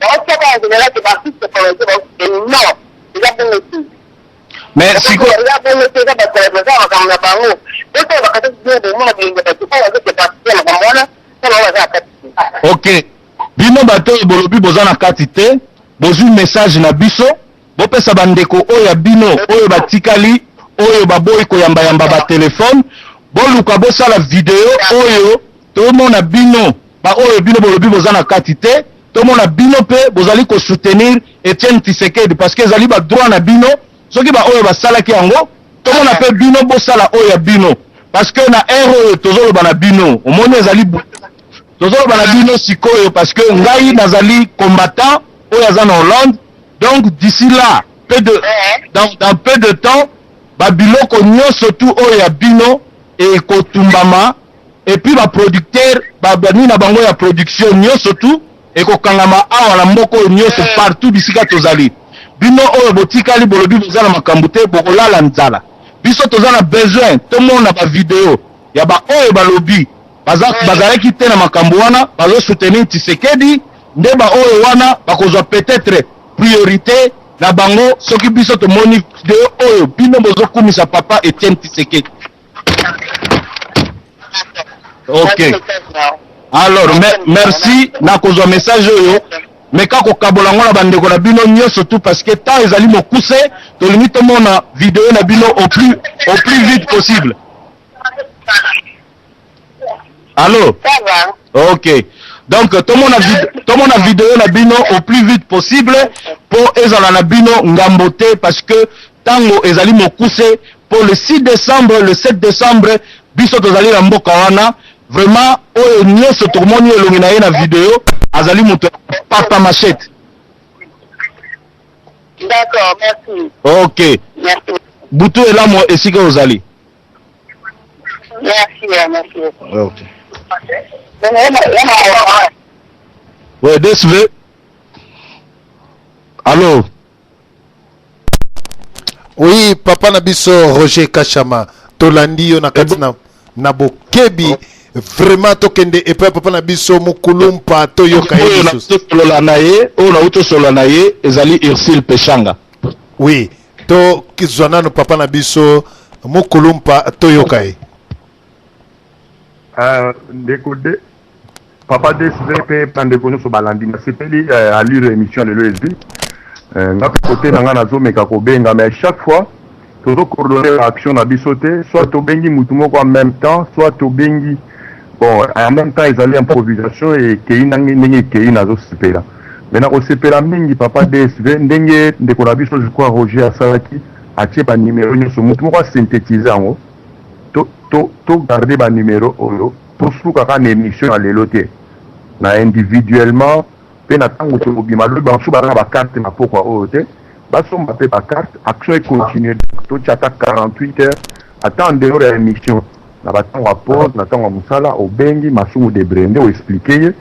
baotiaka en général ke baartiste congolais baokende non eza bongo te Mais siko eza bongo te eza bato baza na makambo na bango bosala bakati bino bomona bilongi ya bato oyo bazoke partie ya makambo wana na bango baza na kati te Ok. Bino bato oyo bolobi boza na kati te, bozui message na biso, bopesa ba ndeko oyo ya bino oyo batikali oyo baboyi koyamba yamba ba telephone, boluka bosala video oyo tomona bino ba oyo bino bolobi boza na kati te, tomona bino pe bozali ko soutenir Etienne Tshisekedi parce que ezali ba droit na bino, soki ba oyo basalaki yango, tomona pe bino bosala oyo ya bino parce que na heure oyo tozoloba na bino, omoni ezali Tozoloba na bino sikoyo parce que ngai nazali combattant oyo aza na Hollande donc d'ici là peu de dans, dans peu de temps ba biloko nyonso tout oyo ya bino ekotumbama et puis ba producteurs ba nini na bango ya production nyonso tout ekokangama awa na mboka oyo nyonso partout bisika tozali. Bino oyo botikali bolobi boza na makambo te bokolala nzala. Biso toza na besoin tomona ba video ya ba oyo balobi baza bazalaki te na makambo wana bazo soutenir Tshisekedi nde ba oyo wana bakozwa peut-etre priorite na bango soki biso tomoni video oyo bino bozokumisa papa Etienne Tshisekedi. Ok. Alors me, merci nakozwa message oyo meka kokabola yango na bandeko na bino nyonso tout parce que temps ezali mokuse tolingi tomona video na bino au plus, au plus vite possible. Allo Ça va. Ok. Donc tomona vid tomona video na bino au plus vite possible po ezala na bino ngambo te parce que tango ezali mokuse po le 6 décembre le 7 décembre biso tozali na mboka wana vraiment oyo nyonso tokomoni elongi na ye na video azali moto ya papa machete. D'accord, merci. Ok. Merci. Butu elamo esika ozali. Merci, hein, merci beaucoup. Ok. Ouais, DSV. Allô? Oui, papa na biso Roger Kashama, tolandi yo na kati na, na bokebi vraiment tokende epai papa na biso Mukulumpa toyoka ye Oyo lisusu. natosolola na ye, oyo nauti tosolola na ye ezali Ursule Peshanga. Oui, to zwa nanu papa na biso Mukulumpa toyoka ye. Uh, ndeko de papa DSV mpe bandeko nyonso balandi nasepeli uh, allure émission lelo ezwi uh, nga mpe kote na nga nazomeka kobenga mais chaque fois tozo coordonner action na biso te soit tobengi mutu moko en même temps soit tobengi bon en même temps ezali improvisation ekei ndenge ekei nazosepela mais nakosepela mingi papa DSV ndenge ndeko na biso je crois Roger asalaki atie ba numero nyonso mutu moko asynthétise yango to, to, to garder ba numero oyo. Tosuka kaka na emission ya lelo te, na individuellement pe na tango tokobima lobi, ba mosusu baza na ba carte na pokwa oyo te, basomba pe ba carte, action e continuer. Donc totia ata 48 heures, ata en dehors ya emission, na ba tango ya pause, na tango ya mosala, obengi Masumu Debrende, o expliquer ye,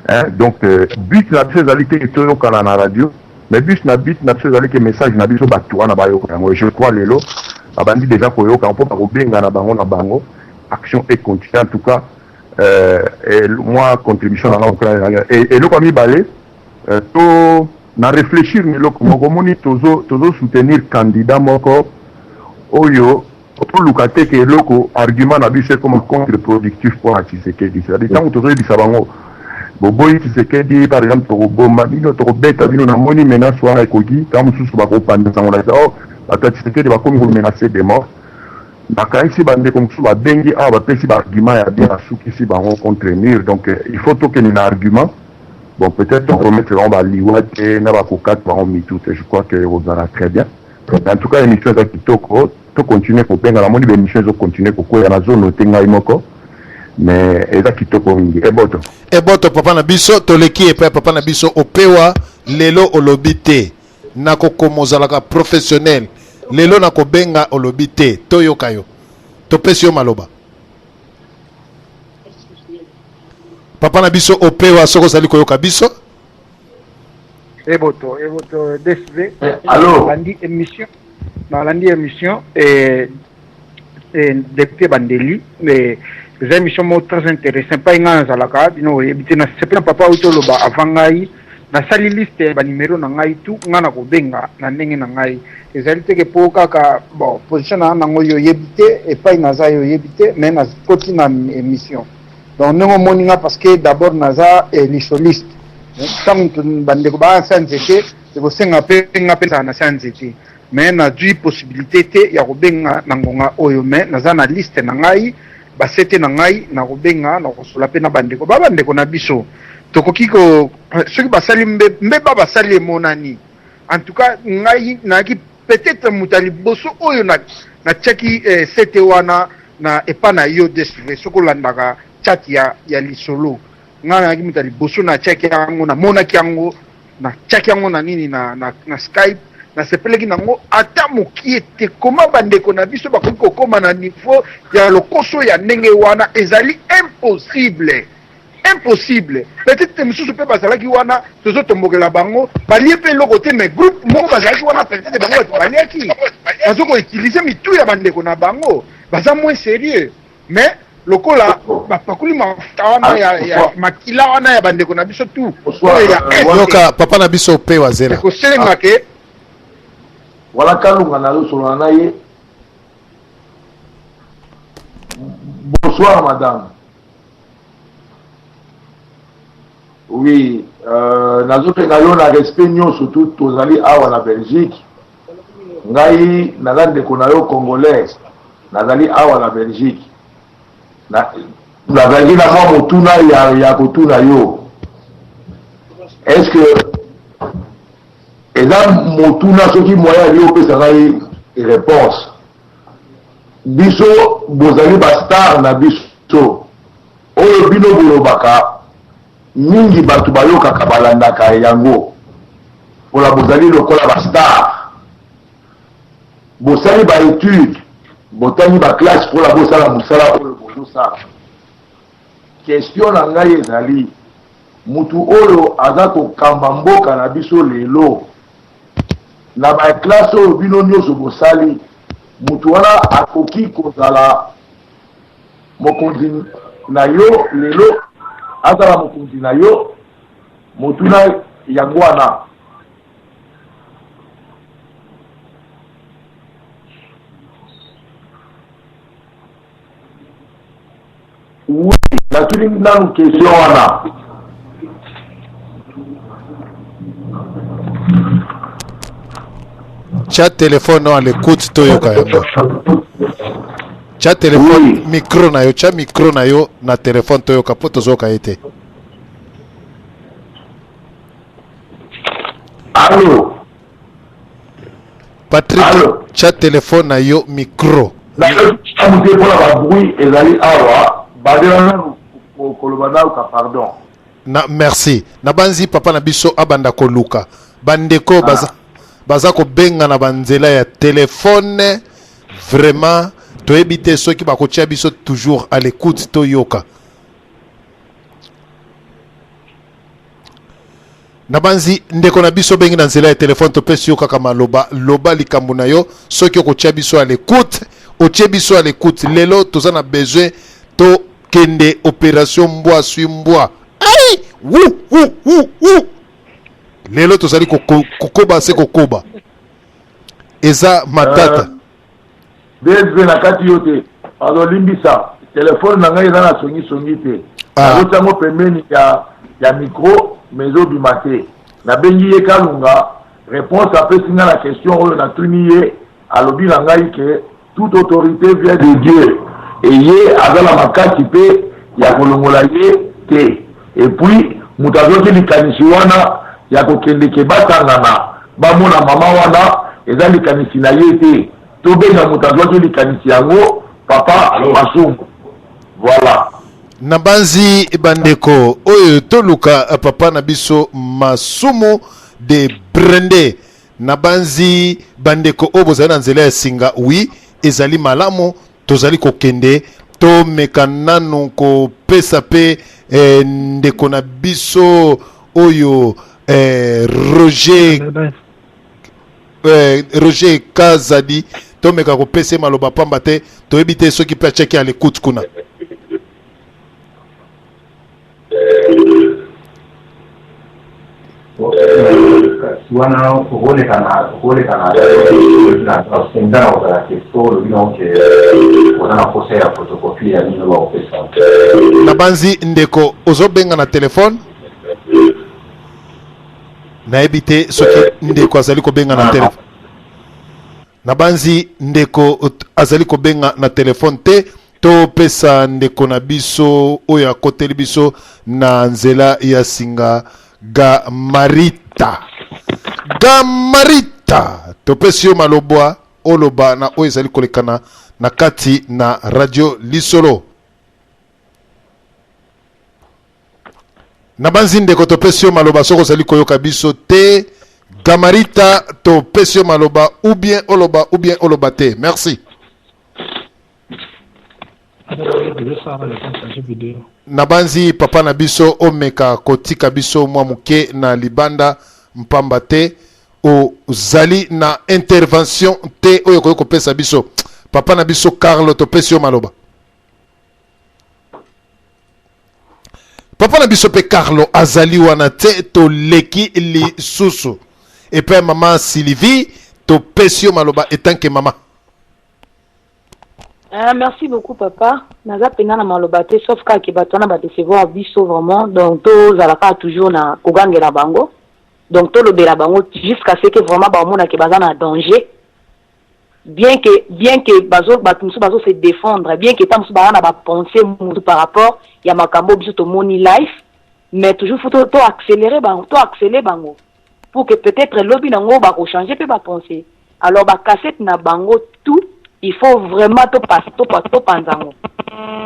hein. Donc but na biso ezali te ke toyokana na radio, mais but na but na biso ezali ke message na biso batu wana bayoka yango. Et je crois lelo babandi dejà koyoka yango po bakobengana bango na bango. Action e continuer en tout cas euh, mwa contribution na nga eloko ya mibale euh, to na réfléchir na eloko moko omoni tozo tozo soutenir candidat moko oyo toluka te ke eloko argument na biso ekoma contre productif mpo na Tshisekedi. C'est-à-dire ntango tozoyebisa bango boboyi Tshisekedi par exemple, tokoboma bino, tokobeta bino, namoni menace wana ekoki ntango mosusu bakopanza sango na oh, bato ya Tshisekedi bakomi komenace de mort. Nakanisi ba ndeko mosusu babengi awa bapesi ba argument ya bien, basukisi bango contre mur. Donc il faut tokende na argument. Bon, peut-être to promettre bango ba liwa te na bakokata bango mitu te, je crois que ekozala très bien. En tout cas émission eza kitoko, to continuer kobenga. Namoni ba émission ezo continuer kokwea, nazo note ngai moko, mais eza kitoko mingi. Eboto. Eboto papa na biso, toleki epai papa na biso Opewa. Lelo olobi te nakokoma, ozalaka professionnel. Lelo nakobenga olobi te, toyoka yo, topesi yo maloba papa na biso Opewa, soki ozali koyoka biso. Eboto, eboto DSV. Allo. Nalandi émission, nalandi émission et et député Bandeli, mais eza émission moko très intéressant. Epai ngai nazalaka, bino oyebi te, nasepela papa auti oloba avant ngai. Nasali liste ya banimero na ngai tu, ngai na kobenga na ndenge na ngai. Ezali teke mpo kaka bon position na nango yo oyebi te, epai naza yo oyebi te, mais nakoti na émission. Donc ndenge omoni nga, parce que d'abord naza eh, lisoliste. Ntango bandeko baa na se ya nzete, ekosenga mpe nga mpe nazala na se ya nzete, mais nazwi possibilité te ya kobenga na ngonga oyo, mais naza na liste na ngai, basete na ngai, nakobenga, nakosola mpe na bandeko ba bandeko na biso. Tokoki ko soki basali mbeba, basali emonani. En tout cas ngai nayaki peut-être moto ya liboso oyo natiaki eh, sete wana na epa na yo DSV. Soki olandaka chat ya lisolo, ngai nayaki moto ya liboso natiaki yango, namonaki yango, natiaki yango na nini na Skype. Nasepelaki nango ata mokie te. Koma bandeko na biso bakoki kokóma na niveau ya lokoso ya ndenge wana, ezali impossible, impossible. Peut-être mosusu mpe bazalaki wana, tozotombokela bango, balie mpe eloko te, mais groupe moko bazalaki wana, peut-être bango bato baliaki, bazo koutiliser mitu ya bandeko na bango, baza moins sérieux. Mais lokola bapakoli mafuta wana ya makila wana ya bandeko na biso tu oyo ya Yoka papa na biso mpe wazela. Ekosenga ke Wala Kalunga, nazosolola na ye. Bonsoir madame. Oui, nazosenga yo na respect nyonso tu. Tozali awa na Belgique. Ngai naza ndeko na yo congolais, nazali awa na Belgique. Nazalaki na mwa motuna ya kotuna yo. Est ce que eza motuna, soki moyen ali opesa ngai réponse? Biso bozali bastar na biso, oyo bino bolobaka mingi, bato bayokaka, balandaka yango mpona bozali lokola bastar. Bosali baétude, botangi baclasse mpona bosala mosala oyo bozosala. Question na ngai ezali: mutu oyo aza kokamba mboka na biso lelo, na baclasse oyo bino nyonso bosali, mutu wana akoki kozala mokonzi na yo lelo, azala mokonzi na yo? Motuna yango wana. Oui, natuni nanu question wana. Tia telefone à l'écoute, toyoka yango. Tia telefone, oui. Micro na yo, tia micro na yo na telefone, toyoka po tozoyoka ye te. Allo. Patrick. Allo. Tia telefone na yo micro. Nayoki te mpona babruit ezali awa, bandela nanu. koloba nayoka pardon. Na merci. Nabanzi papa na biso abanda koluka bandeko baza, baza kobenga na banzela ya telefone vraiment toyebi te soki bakotia biso toujours à l'écoute toyoka. Nabanzi ndeko na biso obengi na nzela ya telefone, topesi yo kaka maloba, loba likambo na yo. Soki okotia biso à l'écoute, otie biso à l'écoute. Lelo toza na besoin tokende opération mbwa sui mbwa. Ai! Wu, wu, wu, wu. Lelo tozali kokoba se kokoba. Eza matata. DSV na kati yo te. Pardon, limbisa. Telefone na ngai eza na songi songi te. Nazotia yango pembeni ya ya micro mais ezobima te. Nabengi ye Kalunga, reponse apesi ngai na question oyo natuni ye, alobi na ngai que toute autorite vient de Dieu et ye aza na makasi pe ya kolongola ye te. Et puis moto azwaki likanisi wana ya kokende ke basangana bamona mama wana eza likanisi na ye te. Tobenga moto azwaki likanisi yango papa Masumu. Voilà. Nabanzi bandeko oyo toluka papa na biso Masumu de Brende. Nabanzi bandeko oyo bozali na nzela ya singa, oui, ezali malamu, tozali kokende tomeka nanu kopesa pe eh, ndeko na biso oyo eh, Roger eh, Roger Kazadi, tomeka kopesa ye maloba pamba te toyebi te soki pe atiaki à l'écoute kuna. Kasi wana okoleka na okoleka na na senza na kozala te so olobi na oke oza na posa ya photocopie ya nino bakopesa. Nabanzi ndeko ozobenga na telefone, nayebi te soki ndeko azali kobenga na telefone. Nabanzi ndeko azali kobenga na telefone te. Topesa ndeko na biso oyo akoteli biso na nzela ya singa, Gamarita. Gamarita, topesi yo malobwa oloba na oyo ezali kolekana na kati na radio Lisolo. Nabanzi ndeko topesi yo maloba soki ozali koyoka biso te. Gamarita, topesi yo maloba ou bien oloba ou bien oloba te. Merci. Nabanzi papa na biso omeka kotika biso mwa moke na libanda mpamba te ozali na intervention te oyo okoki kopesa biso. Papa na biso Carlo, topesi yo maloba. Papa na biso pe Carlo azali wana te, toleki lisusu epai ya mama Sylvie, topesi yo maloba etanke mama. Merci beaucoup papa, naza pena na maloba te sauf kaka ke bato wana ba decevoir biso vraiment, donc tozala kaka toujours na kogangela bango, donc tolobela bango jusqu'à ce que vraiment baomona ke baza na danger, bien que bien que bazo bato mosusu bazo se défendre, bien que ta mosusu baza na ba pensée mosusu par rapport ya makambo biso tomoni life, mais toujours faut to accélérer bango, to accélérer bango pour que peut-être lobi nango bako changer pe ba pensée. Alors ba cassette na bango tout il faut vraiment to passe to passe to panza ngo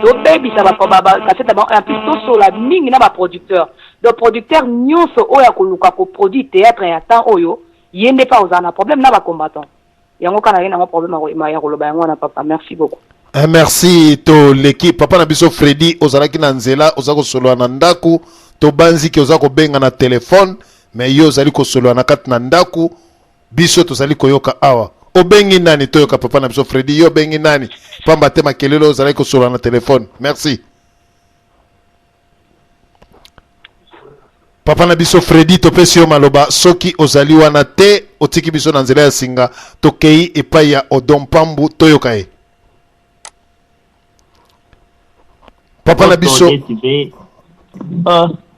to bebisa ba ba, ba cassette na bango, en plus to sola mingi na ba producteur, donc producteur nyonso oyo akoluka ko produire théâtre ya temps oyo ye nde pa ozala na problème na ba combattant yango kana ye nango problème ya koloba yango wana papa. Merci beaucoup. Merci toleki papa na biso Freddy, ozalaki na nzela, oza kosolola na ndako, tobanzi ke oza kobenga na telefone, mais yo ozali kosolola na kati na ndako, biso tozali koyoka awa. Obengi nani? Toyoka papa na biso Freddy, yo obengi nani? Pamba te makelele ozalaki kosolola na telefone. Merci. Papa na biso Freddy, topesi yo maloba soki ozali wana te, otiki biso na nzela ya singa, tokei epai ya Odon Pambu, toyoka ye. Papa na biso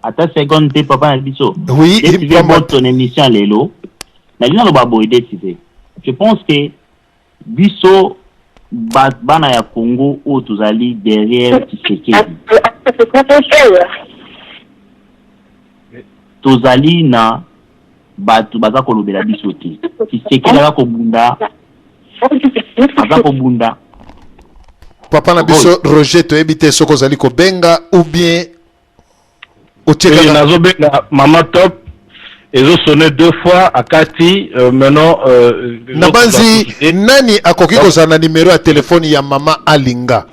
ata seconde te papa na biso. Oui, DTV Boto na émission lelo. Nalingi naloba boye DTV. Je pense que biso bana ya Congo oyo tozali derrière Tshisekedi, tozali na bato baza kolobela biso te. Tshisekedi aza kobunda, aza kobunda. Papa na biso Roger, toyebi te soki ozali kobenga ou bien. Otie kaka nazobenga mama top ezo sonne deux fois akati euh, maintenant euh, nabanzi nani akoki kozala na nimero ya telefone ya mama alinga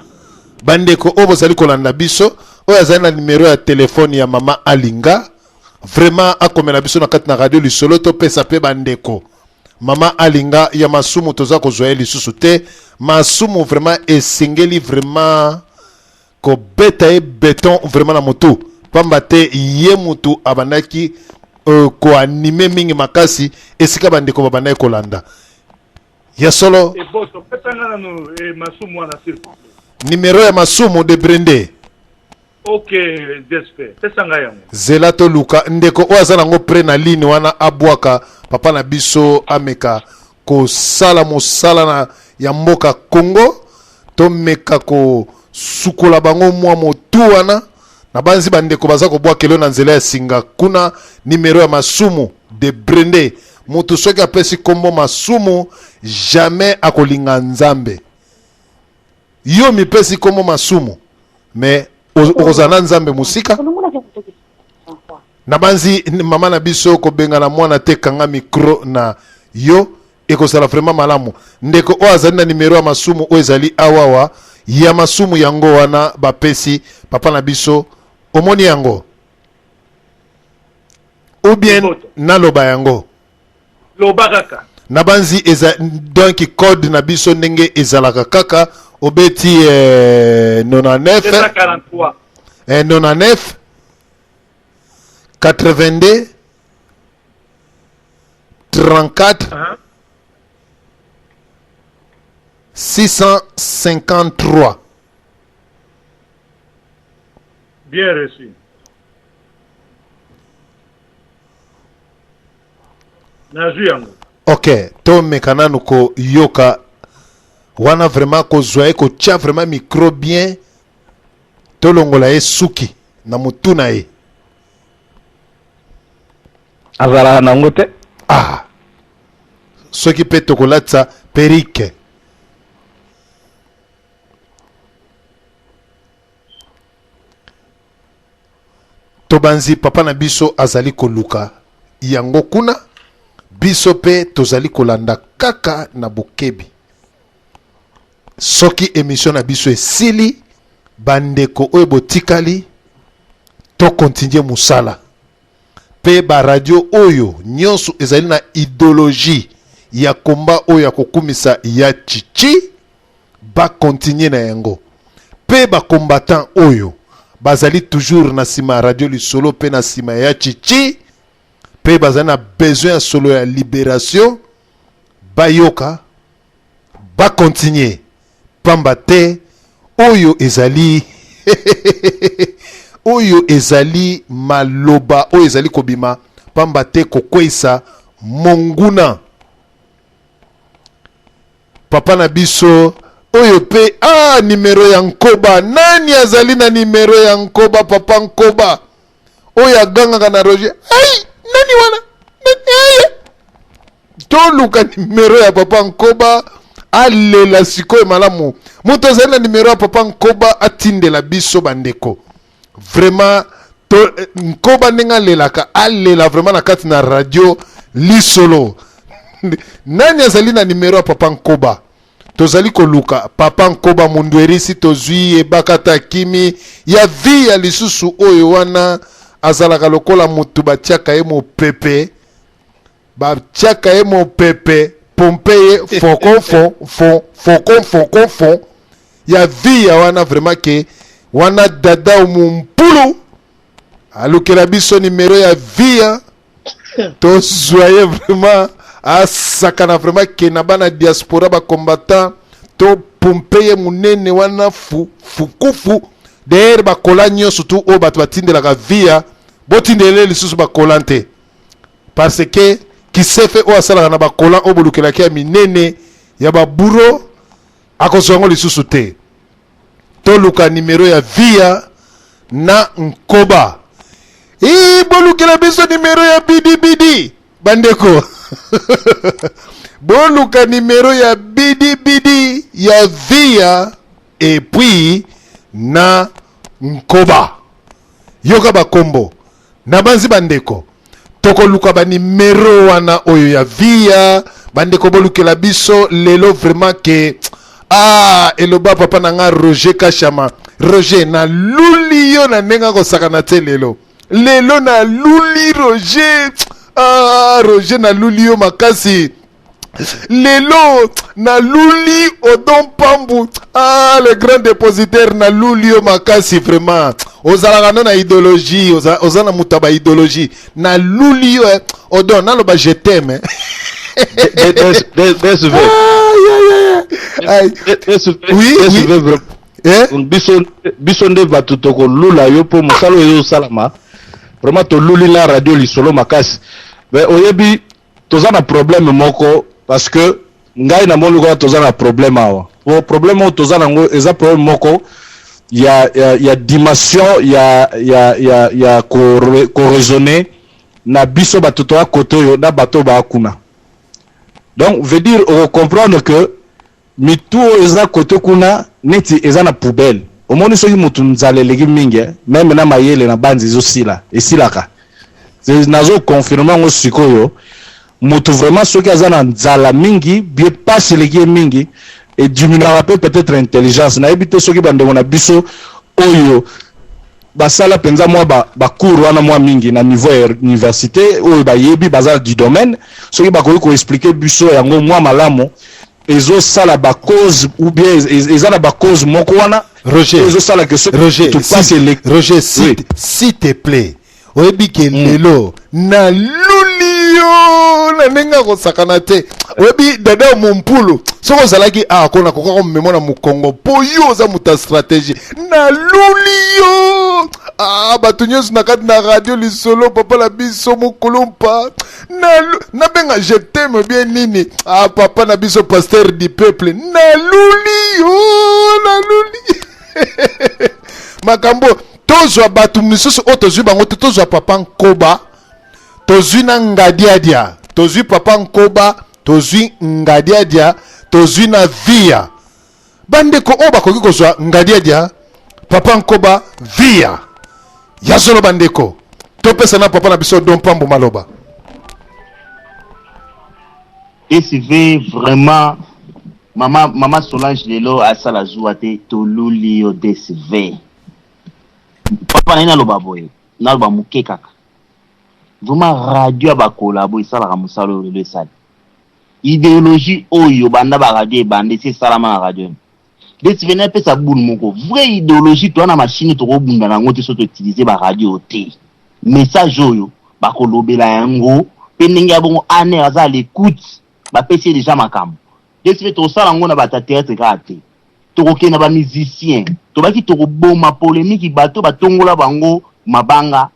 bandeko oyo bozali kolanda biso oyo azali na nimero ya telefone ya mama alinga vraiment akomela biso na kati na radio lisolo topesa mpe bandeko mama alinga ya masumu toza kozwa ye lisusu te masumu vraiment esengeli vraiment kobeta ye beton vraiment na mutu pamba te ye mutu abandaki euh, koanime mingi makasi esika bandeko babandaki kolanda ya solo Eboso, pesa nga nanu eh, masumu wana s'il vous plaît. nimero ya masumu de brende Ok, DSP, pesa ngai yango. zela toluka ndeko oyo aza nango pre na ligne wana abwaka papa na biso ameka kosala mosala na ya mboka Congo tomeka kosukola bango mwa motu wana nabanzi bandeko baza kobwakelo na nzela ya singa kuna nimero ya masumu de brende motu soki apesi kombo masumu jamais akolinga nzambe yo mipesi kombo masumu me okozala na nzambe mosika nabanzi mama na biso kobengana mwana te kanga micro na yo ekozala vraiment malamu ndeko oyo azali na nimero ya masumu oyo ezali awawa ya masumu yango wana bapesi papa na biso omoni yango ou bien naloba yango loba kaka nabanzi eza donc code na biso ndenge ezalaka kaka obeti eh, 99 243 eh, 99 82 34 uh -huh. 653 bien reçu nazwi yango ok tomeka nanu koyoka wana vraiment kozwa ye kotya vraiment micro bien tolongola ye suki na motu na ye azalaka nango te ah soki mpe tokolatisa perike Tobanzi papa na biso azali koluka yango kuna, biso pe tozali kolanda kaka na bokebi. Soki emission na biso esili, bandeko oyo botikali, to continuer mosala. Pe ba radio oyo nyonso ezali na ideologie ya combat oyo ya kokumisa ya Tshitshi, ba continuer na yango pe ba combattants oyo bazali toujours na sima ya radio lisolo pe na sima ya chichi pe bazali na besoin ya solo ya liberation bayoka ba continuer pamba te oyo ezali oyo ezali maloba oyo ezali kobima pamba te kokweisa monguna Papa na biso oyo pe ah numero ya nkoba nani azali na numero ya nkoba papa nkoba oyo agangaka na Roger ai nani wana nani toluka numero ya papa nkoba alela sikoyo malamu moto azali na numero ya papa nkoba atindela biso bandeko vraiment to eh, nkoba ndenge alelaka alela vraiment na kati na radio lisolo nani azali na nimero ya papa nkoba tozali koluka papa nkoba munduerisi tozwi ebakata kimi ya vi ya lisusu oyo wana azalaka lokola motu batiaka ye mopepe batiaka ye mopepe pompe ye fokon fon fon fokon fokon fon ya vie ya wana vraiment ke wana dada mumpulu alukela biso numero ya vie tozwa ye vraiment asakana vraiment ke na bana diaspora bacombattant to pompe ye monene wana fu fukufu d'ailleurs bakola nyonso tu oyo bato batindelaka via botindele lisusu bakola te parce que kisefe oyo asalaka na bakola oyo bolukelaki ya minene ya baburo akozwa yango lisusu te toluka nimero ya via na nkoba Ii, bolukela biso nimero ya bidibidi bandeko boluka nimero ya bidibidi ya via epuis na nkoba yoka bakombo. Nabanzi bandeko tokoluka ba numero wana oyo ya via bandeko bolukela biso lelo vraiment ke ah eloba papa na nga Roger Kashama Roger na luli yo na ndenge akosakana te lelo lelo na luli Roger ah Roger na luli yo makasi lelo naluli odon pambu ah, le grand dépositaire naluli yo makasi vraiment ozalaka no na idéologie oza, oza na moto ya baidéologie naluli yo eh. odon naloba je t'aime biso biso nde bato tokolula yo mpo mosala oyo ezosalama vraiment toluli na radio lisolo makasi mais oyebi Toza na problème moko parce que ngai na moni lokola toza na problème awa. Po problème oyo toza nango eza problème moko ya ya, ya dimension ya ya ya ya ko, ko raisonner na biso bato toya kote oyo na bato oyo baya kuna. Donc veut dire oko comprendre que Mitu oyo eza cote kuna neti eza na poubelle omoni soki mutu nzala eleki mingi eh, meme na mayele na banzi ezo sila esilaka nazo confirme yango sikoyo mutu vraiment soki aza na nzala mingi bie pasi eleki ye mingi ediminuaka pe peut-etre intelligence nayebi te soki bandeko na biso oyo basala penza mwa ba, ba cours wana mwa mingi na niveau ya universite oyo bayebi baza du domaine soki bakoki ko expliquer biso yango mwa malamu ezo sala ba cause ou bien eza na ba cause moko wana Roger ezo sala que soki Roger tu passe si, Roger s'il oui. si te plaît oyebi ke mm. lelo naluli yo na ndenge akosakana te oyebi dada mompulu soki ozalaki awa ko nakoka komema na mokongo mpo yo oza moto ya stratégie naluli yo ah, bato nyonso na kati na radio lisolo papa na biso mokulumpa nabenga je t'aime bien nini ah papa na biso pasteur du peuple naluli yo naluli makambo tozwa bato misusu oyo tozwi bango te tozwa papa nkoba tozwi na ngadiadia tozwi papa nkoba tozwi ngadiadia tozwi na via bandeko oyo bakoki kozwa ngadiadia papa nkoba via ya solo bandeko topesa na papa na biso don pambo maloba DCV vraiment mama mama Solange lelo asala zuwa te toluli yo DCV papa na ye naloba boye naloba moke kaka vraiment radio ya bakolabo esalaka mosala oyo lelo esali Ideologie oyo banda ba radio ebanda esi esalama na radio nini? Deti vene apesa boule moko vraie ideologie toa na machine toko bunda na yango te soki to utiliser ba radio te. Message oyo bako lobela yango pe ndenge ya bongo ANR aza à l'ecoute ba pesi ye dejà makambo. Deti pe tokosala yango na bato ya theatre kaka te. Tokokende na ba musiciens tobaki toko boma polemique bato batongola bango mabanga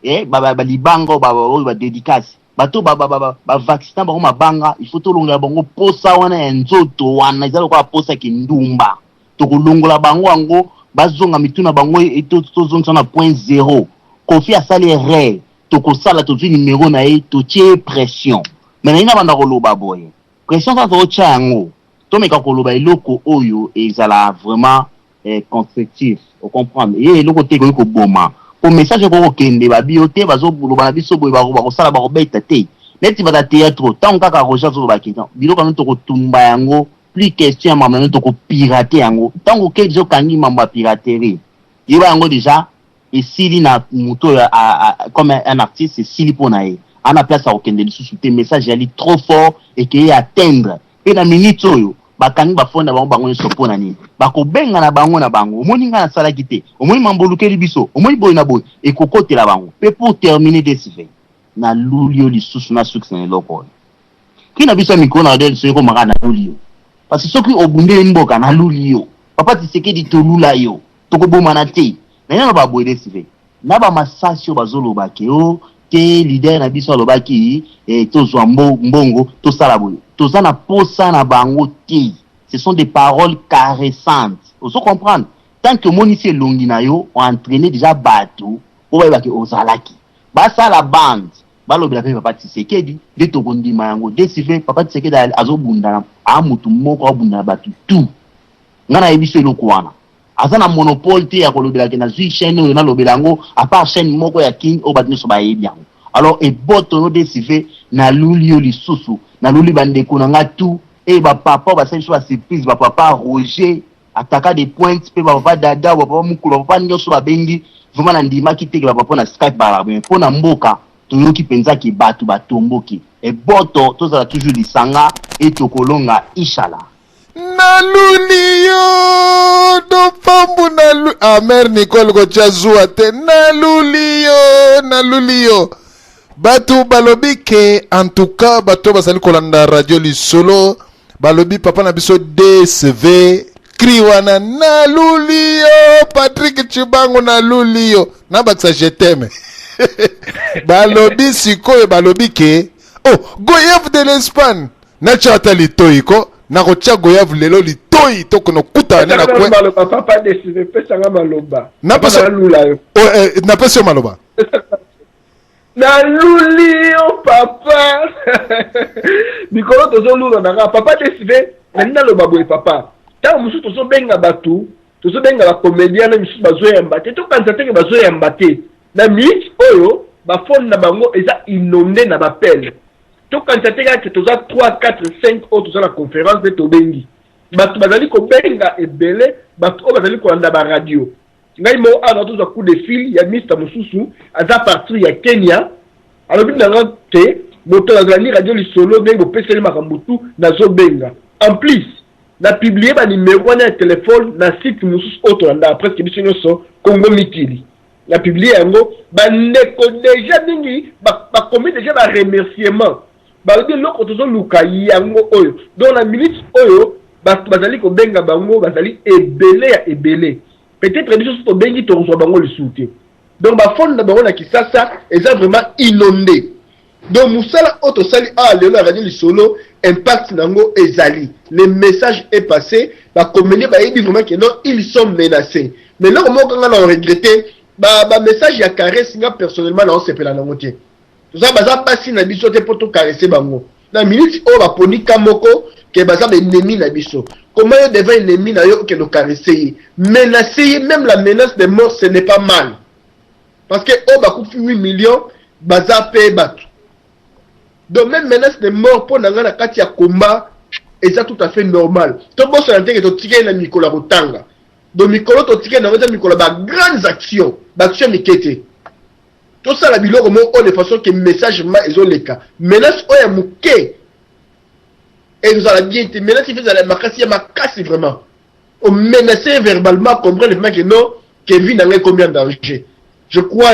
eh ba ba libanga oyo ba oyo ba dedicace bato ba ba ba ba vaccina bango mabanga il faut tolongola bango posa wana ya nzoto wana eza lokola posa kindumba tokolongola bango yango bazonga mitu na bango tozongisa na point zero Koffi asali erreur tokosala tozwi numero na ye totie ye pression mais naye nabanda koloba boye pression kaka totya yango tomeka koloba eloko oyo ezala vraiment eh, constructif o comprendre ye eloko te ekoki koboma po message ekoki kokende babi yo te bazoloba na biso boye bakosala bakobeta te neti bata théâtre ntango kaka Roger azoloba ke biloko yango tokotumba yango plus question ya mambo yango tokopirate yango ntango oke deja okangi mambo ya piraterie yeba yango deja esili na moto oyo comme un artiste esili mpo na ye ana place ya kokende lisusu te message yali trop fort ekeye atteindre Pe na minute oyo bakangi ba phone na bango bango nionso pona nini? Bakobengana bango na bango omoni ngai nasalaki te omoni mambo olukeli biso omoni boye na boye ekokotela bango pe pour terminer DSV naluli yo lisusu nasukisa na eloko oyo cri na biso ya mikolo na radio liso ekoma kaka naluli yo parce que soki obundeli mboka naluli yo papa Tshisekedi tolula yo tokobomana te na naloba boye DSV Na ba masasi oyo bazoloba ke oh te leader na biso alobaki eh, tozwa mbo, mbongo tosala boye, toza na posa na bango te. Ce sont des paroles caressantes. Ozo comprendre? Tant que omonisi elongi na yo, o entrainer dejà batu po bayeba ke ozalaki. Basala bande, balobela pe papa Tshisekedi nde tokondima yango. DCV, papa Tshisekedi azobunda na, a mutu moko abunda na batu tout. Nga nayebisi yo eloko wana. Aza na monopole te ya kolobela ke nazui chaine oyo nalobela yango à part chaine moko ya kin oyo batu nionso bayebi yango. Alors eboto yo DSV naluli yo lisusu, naluli ba ndeko na nga tout et ba papa oyo basali biso ba surprise ba papa Roger ataka de pointe pe ba papa Dada ba papa Mukulu ba papa nionso babengi vraiment nandimaki te ke ba papa na Skype bazalaka boye mais pona mboka toyoki penza ke batu batomboki. Eboto tozala toujours lisanga et tokolonga ishala. Naluli yo dopambu nalu ah mère Nicole kotia zuwa te naluli yo naluli yo bato balobi ke en tout cas bato bazali kolanda radio lisolo balobi papa na biso DSV cri wana naluli yo Patrick Tshibangu naluli yo nabakisa je t'aime balobi sikoyo balobi ke oh Goyev de l'Espagne Natia ata litoyi ko nakotia goyave lelo litoyi tokende okutana nde na coin. Maloba papa desire pesa nga maloba. Napesa lula yo. Oh, eh, napesi yo maloba. Naluli yo papa. Mikolo tozolula na nga papa desire nalingi naloba boye papa. Ntango mosusu tozobenga bato tozobenga bacomédien na misusu bazoyamba te tokanisa teke bazoyamba te na minute oyo bafone na bango eza inonde na bapele Tokanisa te kaka ke toza 3, 4, 5 oyo toza na conference nde tobengi. Bato bazali kobenga ebele, bato oyo bazali kolanda ba radio. Ngai moko awa nazo zwa coup de fil ya mista mosusu aza partir ya Kenya, alobi na nga ke moto nazalandi radio lisolo ndenge bopeseli makambo tout nazo benga. En plus na publier ba numero wana ya telephone na site mosusu oyo tolandaka presque biso nionso Congo Mikili. Na publier yango ba ndeko dejà mingi bakomi dejà ba remerciement balobi eloko tozoluka yango oyo donc na minute oyo bato bazali kobenga bango bazali ebele ya ebele peut-être biso soki tobengi tokozwa bango lisusu te donc ba phone na bango na kisasa eza vraiment inonde donc mosala oyo tosali awa lelo ya radio lisolo impact na yango ezali le message est passé ba comedien bayebi vraiment que non ils sont menacés mais eloko moko nga na regrette ba, ba message ya caresse nga personnellement na osepela nango te toza baza basi na biso te mpo to caresse bango na minute oyo baponi ka moko ke baza ba ennemi na biso comment yo devant ennemi na yo okende ocaresse ye menace ye même la menace de mort ce n'est pas mal Parce que oyo bakufi 8 millions baza pe batu. Donc meme menace de mort po na nga na kati ya combat eza tout à fait normal. Tobosana te ke totikali na mikolo ya kotanga. Donc mikolo totikali na yango eza mikolo ya ba grandes actions, ba actions mike te. Tosala biloko moko oyo de façon que message ma ezoleka. Menace oyo ya moke ezozala bien te. Menace il faut ezala ya makasi ya makasi vraiment. O menacer verbalement comprendre vraiment que non que vie na ngai ekomi en danger. Je crois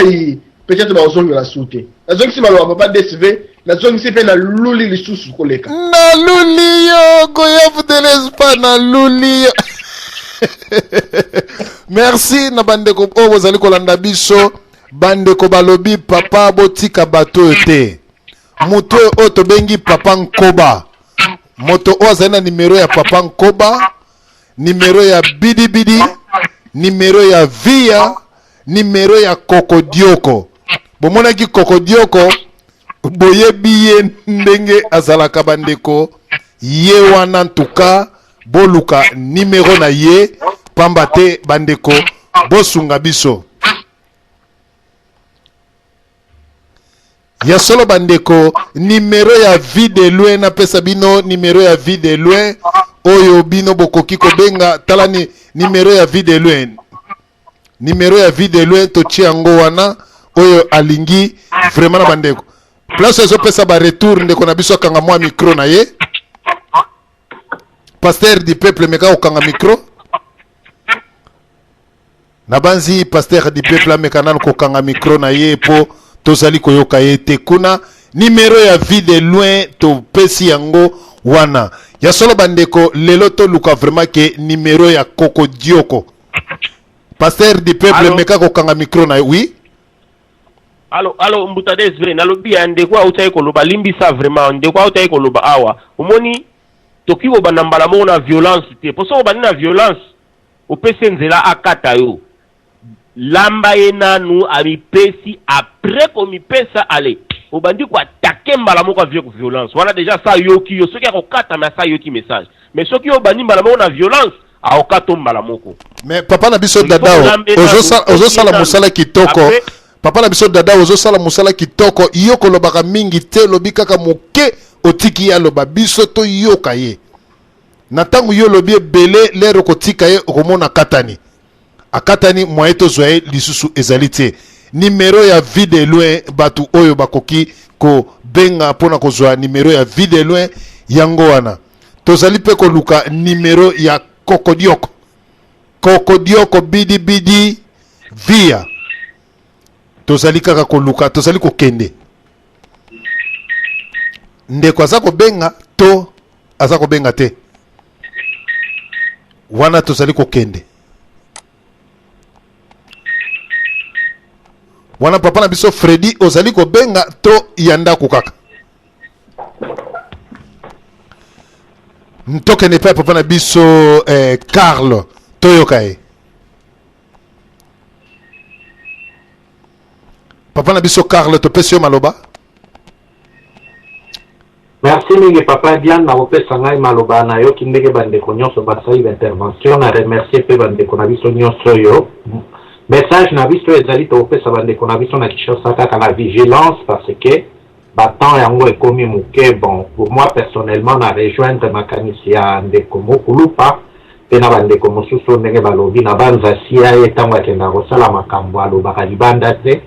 peut-être bakozongela su te. Nazongisi maloba papa DSV, nazongisi mpe naluli lisusu koleka. Naluli yo Goyave de l'Espagne, naluli yo. Merci na bandeko oyo bozali kolanda biso. Bandeko balobi papa botika bato oyo te. Moto oyo oyo tobengi papa Nkoba. Moto oyo azali na nimero ya papa Nkoba, nimero ya Bidibidi, nimero ya Via, nimero ya Kokodioko. Bomonaki Kokodioko, boyebi ye ndenge azalaka bandeko, ye wana ntuka boluka nimero na ye pamba te bandeko bosunga biso. Ya solo bandeko, numero ya vie de loin napesa bino numero ya vie de loin oyo bino bokoki kobenga. Tala ni numero ya vie de loin, numero ya vie de loin totie yango wana, oyo alingi vraiment na bandeko place ezopesa ba retour. Ndeko na biso akanga mwa micro na ye, pasteur du peuple meka kokanga micro. Nabanzi pasteur du peuple ameka nanu kokanga micro na ye po tozali koyoka ye te kuna. Numero ya vie de loin topesi yango wana. Ya solo bandeko, lelo toluka vraiment ke numero ya Kokodioko. Pasteur du peuple Allo? meka kokanga micro na ye. Oui. Allo, allo Mbuta DSV, nalobi ya ndeko autaki koloba, limbisa vraiment, ndeko autaki koloba awa. Omoni toki kobanda mbala moko na violence te. Po soki obandi na violence, Opesi ye nzela akata yo. Lamba ye nanu amipesi après komipesa allez obandi ko attaquer mbala moko avec violence wana dejà asi ayoki yo soki akokata mais asi ayoki message mais soki yo obandi mbala moko na violence. Aokato mbala moko. Mais papa na biso Dada, ozosala mosala kitoko. Papa na biso Dada, ozosala mosala kitoko. Yo kolobaka mingi te, lobi kaka moke, otiki ye aloba, biso toyoka ye. Na ntango yo olobi ebele, lere okotika ye, okomona akatani. Akatani, moyen tozwa ye lisusu ezali te. Numero ya Vie de Loin, bato oyo bakoki kobenga mpo na kozwa numero ya Vie de Loin yango wana. Tozali mpe koluka numero ya Kokodioko. Kokodioko bidi bidi via. Tozali kaka koluka, tozali kokende. Ndeko aza kobenga to aza kobenga te? Wana tozali kokende. Wana papa na biso Freddy ozali kobenga to ya ndako kaka? Tokende epai ya papa na biso eh, Carl, toyoka ye. Papa na biso Carl, topesi yo maloba. Merci mingi papa Diane na kopesa ngai maloba. Nayoki ndenge bandeko nyonso basali baintervention. Na remercier mpe bandeko na biso nyonso oyo. Message na biso ezali tokopesa bandeko na biso na Kinshasa kaka na vigilance, parce que batemps yango ekomi moke. Bon, pour moi personnellement, na rejoindre makanisi ya ndeko Mokulupa mpe na bandeko mosusu ndenge balobi na banza sia ye ntango akendaka kosala makambo, alobaka libanda te,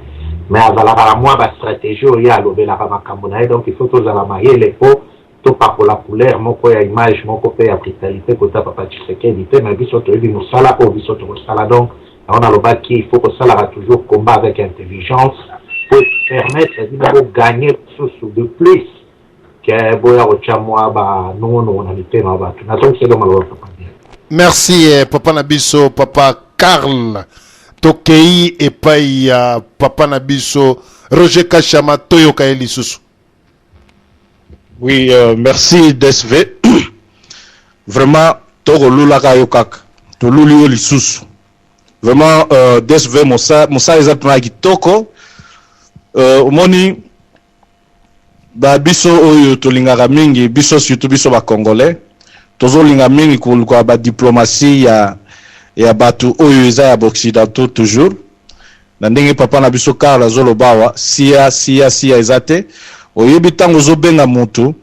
mais azalaka na mwa bastratégie oyo ye alobelaka makambo na ye. Donc il faut tozala mayele mpo topakola couleur moko ya image moko mpe ya brutalité kota papa Tshisekedi te, mais biso toyebi mosala oyo biso tokosala. Donc yango nalobaki, il faut kosalaka toujours combat avec intelligence po permettre bino bogagner lisusu de plus ke boya kotya mwa banongonongo na mitema ya bato. Nazongiseli maloba, papa. Merci eh, papa na biso papa Karl. Tokei epai ya papa na biso Roger Kashama, toyoka ye lisusu. Oui, merci DSV. Vraiment, tokolulaka yo kaka. Toluli yo lisusu. Vraiment, DSV mosala eza mpena kitoko. Omoni ba biso oyo tolingaka mingi, biso surtout biso ba Congolais, tozolinga mingi koluka ba diplomatie ya bato oyo eza ya ba occidentaux toujours. Na ndenge papa na biso Karl azoloba awa, sia sia sia eza te. Oyebi, ntango ozobenga motu,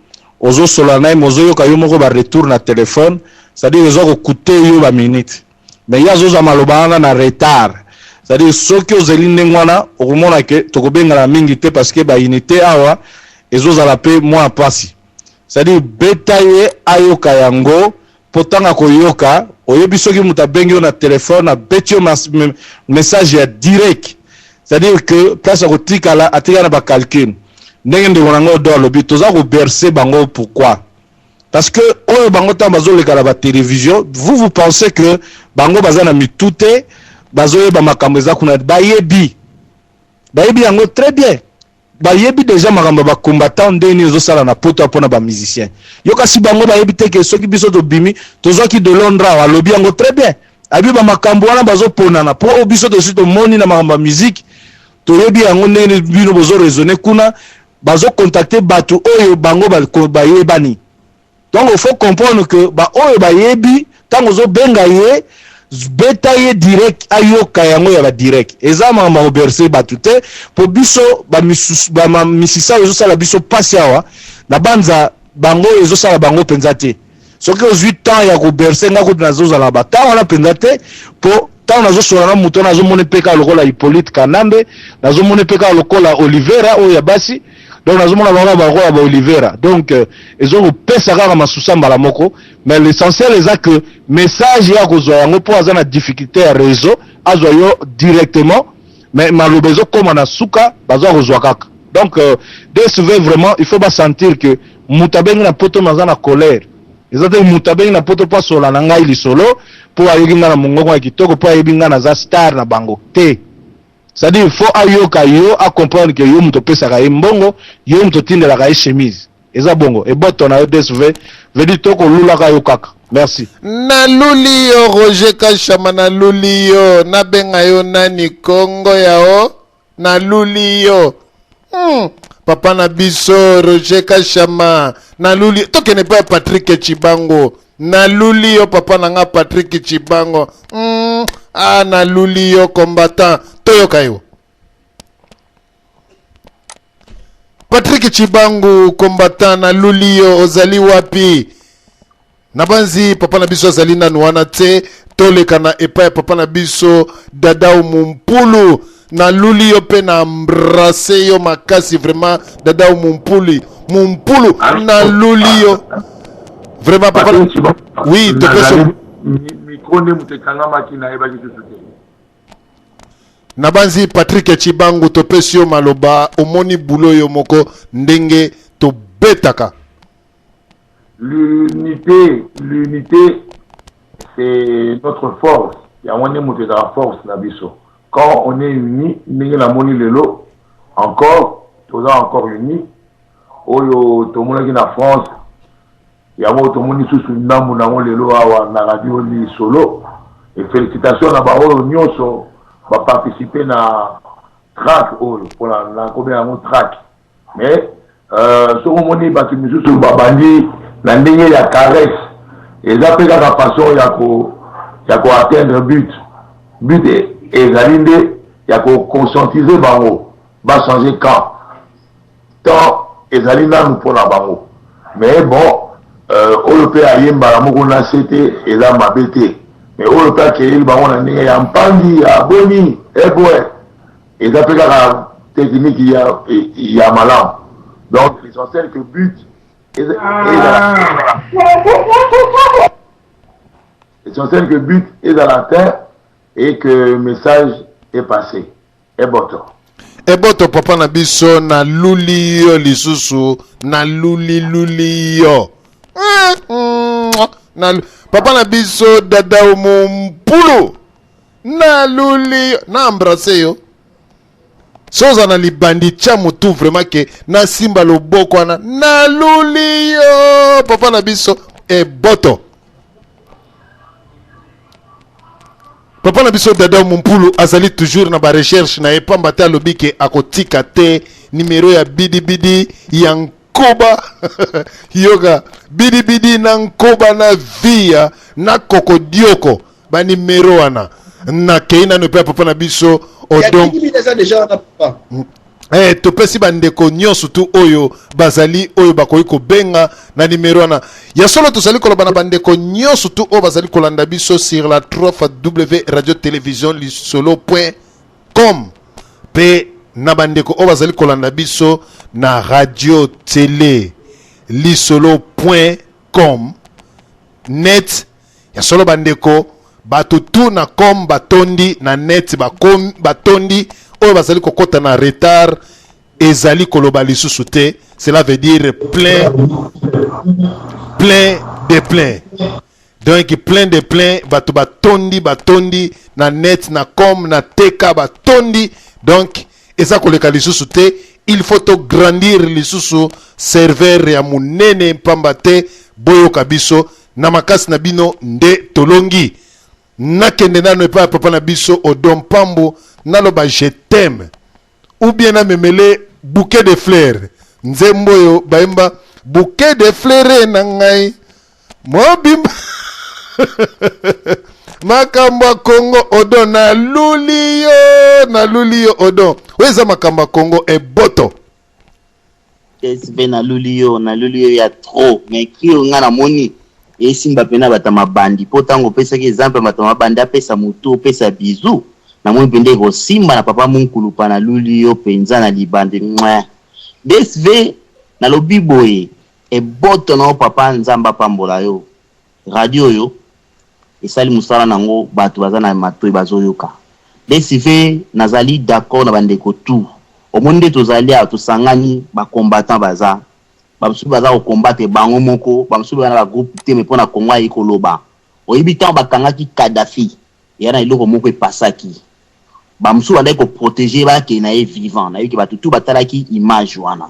ozosola na ye, me ozoyoka yo moko baretour na telefone, c'est-à-dire eza kokute yo baminute, mais ye azozwa maloba wana na retard. C'est-à-dire soki ozeli ndenge wana, okomona ke tokobengana mingi te, parce que baunité awa ezozala mpe mwa mpasi. C'est-à-dire beta ye ayoka yango, mpo ntango akoyoka, oyebi, soki moto abengi yo na telefone, abeti yo message ya direct, c'est-à-dire que place ya kotikala, atikala na bacalcul. Ndenge ndeko na ngai Odo alobi, toza kobercer bango. Pourquoi? Parce que oyo bango ntango bazoleka na batélévision, vous vous pensez que bango baza na mitu te, bazoyeba makambo eza kuna? Bayebi, bayebi yango très bien. Bayebi déjà makambo ya bacombattant ndenge nini ezosala na poto mpona bamusicien. Yo kasi bango bayebi te ke soki biso tobimi, tozwaki de Londres awa, alobi yango très bien, ayebi bamakambo wana bazoponana, mpo oyo biso tosi tomoni na makambo ya musique, toyebi yango ndenge bino bozoraisonner kuna. Bazocontacter bato oyo bango bayebani. Donc il faut comprendre que baoyo bayebi, ntango ozobenga ye, beta ye direct, ayoka yango ya badirect. Eza makambo ya kobercer bato te, mpo biso bamisisa oyo ezosala biso mpasi awa na banza bango oyo ezosala bango mpenza te. Soki ozwi temps ya kobercer nga kutu, nazozala batemps wana mpenza te, mpo ntango nazosola na moto wana, nazomona mpe kaka lokola Hippolyte Kanambe, nazomona mpe kaka lokola Olivera oyo ya basi. Donc nazomona bango bakola ba Olivera. Donc ezokopesa kaka masusa mbala moko. Mais l'essentiel eza que message ya kozwa yango, mpo aza na difficulté ya réseau, azwa yo directement, mais maloba ezokóma na suka, bazwa kozwa kaka. Donc DSV, vraiment il faut basentir que moto abengi na poto aza na colère. Eza te moto abengi na poto mpo asola na ngai lisolo, mpo ayoki ngai na mongongo ya kitoko, mpo ayebi ngai naza star na bango te. C'est-à-dire il faut ayoka yo, acomprendre que yo moto opesaka ye mbongo, yo moto otindelaka ye chemise. Eza bongo eboto na yo DSV, veut dire tokolulaka yo kaka. Merci. Naluli yo Roger Kashama, naluli yo. Nabenga yo nani? Kongo yao, naluli yo. Papa na biso Roger Kashama, naluli. Tokende mpe ya Patrick Chibango. Naluli yo papa na nga Patrick Tshibango. Ah, naluli yo combattant. Toyoka yo. Patrick Tshibangu combattant, naluli yo, ozali wapi? Nabanzi papa na biso azali nanu wana te. Toleka na epai ya papa na biso Dadau Mumpulu. Naluli yo mpe na embrasse yo makasi vraiment Dadau Mumpuli. Mumpulu, naluli yo. Vraiment papa. Oui, topesi micro nde moto ekangamaki, nayebaki susu te. Nabanzi Patrick Tshibangu, topesi yo maloba, omoni boulot yo moko ndenge tobetaka. L'unité, l'unité, c'est notre force. Yango nde moto ezala force na biso. Quand on est uni, ndenge namoni lelo, encore, toza encore uni. Oyo tomonaki na France, yango tomoni susu ndambu nango lelo awa na radio Lisolo. Et félicitations na baoyo nyonso ba participer na track oyo, mpona nakomi yango track. Mais soki omoni bato misusu babandi na ndenge ya caresse, eza mpe kaka façon ya ko ya ko atteindre but. But ezali nde ya ko conscientiser bango ba changer camp. Temps ezali nanu mpona bango. Mais bon, oyo mpe ayembala moko na se te, eza mabe te. Mais oyo mpe akeyeli bango na ndenge ya mpangi ya boni eboe, eza mpe kaka technique ya malamu. Donc l'essentiel que but ezala, l'essentiel que but ezala atteint et que message est passé. Eboto. Eboto papa na biso, naluli yo lisusu, naluli luli yo. Na papa na biso Dadau Mumpulu, naluli yo, na embrasse yo. Soza na libandi tia motu vraiment ke nasimba loboko wana, naluli yo papa na biso. Eboto. Papa na biso Dada Mumpulu azali toujours na ba recherche na ye, pamba te alobi ke akotika te numero ya bidibidi ya nkoba. Yoka bidibidi na nkoba na via na kokodioko ba numero wana. Nakei nano epai ya papa na biso Odon. Eza déjà wana papa. Topesi bandeko nyonso tu oyo bazali oyo bakoki kobenga na nimero wana. Ya solo tozali koloba na bandeko nyonso tu oyo bazali kolanda biso sur la 3 w radio télévision lisolo point com, pe na bandeko oyo bazali kolanda biso na radio télé lisolo point com net. Ya solo bandeko bato tu na com batondi na net, bakom, batondi oyo bazali kokota na retard ezali koloba lisusu te. Cela veut dire plein, plein de plein. Donc plein de plein, bato batondi, batondi na net, na com, na tk batondi. Donc eza koleka lisusu te. Il faut to grandir lisusu serveur ya munene, pamba te boyoka biso na makasi na bino nde tolongi. Nakende nano epai ya papa na biso Odon Pambu, naloba je t'aime ou bien namemele bouquet de fleurs, nzembo oyo bayemba bouquet de fleurs na ngai mobimba. Makambo ya Congo Odon, naluli yo, naluli yo Odon, oyo eza makambo ya Congo eboto. SV, naluli yo, naluli yo ya trop. Mais cri oyo nga namoni esimba pena bato ya mabandi, po tango opesaki exemple ya bato ya mabandi apesa motu opesa bisou, namoni mpenza ekosimba na papa Munkulupa. Naluli yo mpenza na libandi. Mouah. DSV, nalobi boye, eboto na yo papa, Nzambe apambola yo. Radio oyo esali mosala nango, bato baza na matoi bazoyoka. DSV, nazali d'accord na bandeko tout. Omoni nde tozali awa, tosangani, ba combattants baza. Ba mosusu baza ko combattre bango moko, ba mosusu baza na ba groupe te, mais pona Congo ayi koloba. Oyebi tango bakangaki Kadhafi, eya na eloko moko epasaki. Ba mosusu bandaki ko proteger bakende na ye vivant. Nayebi ke bato tout batalaki image wana.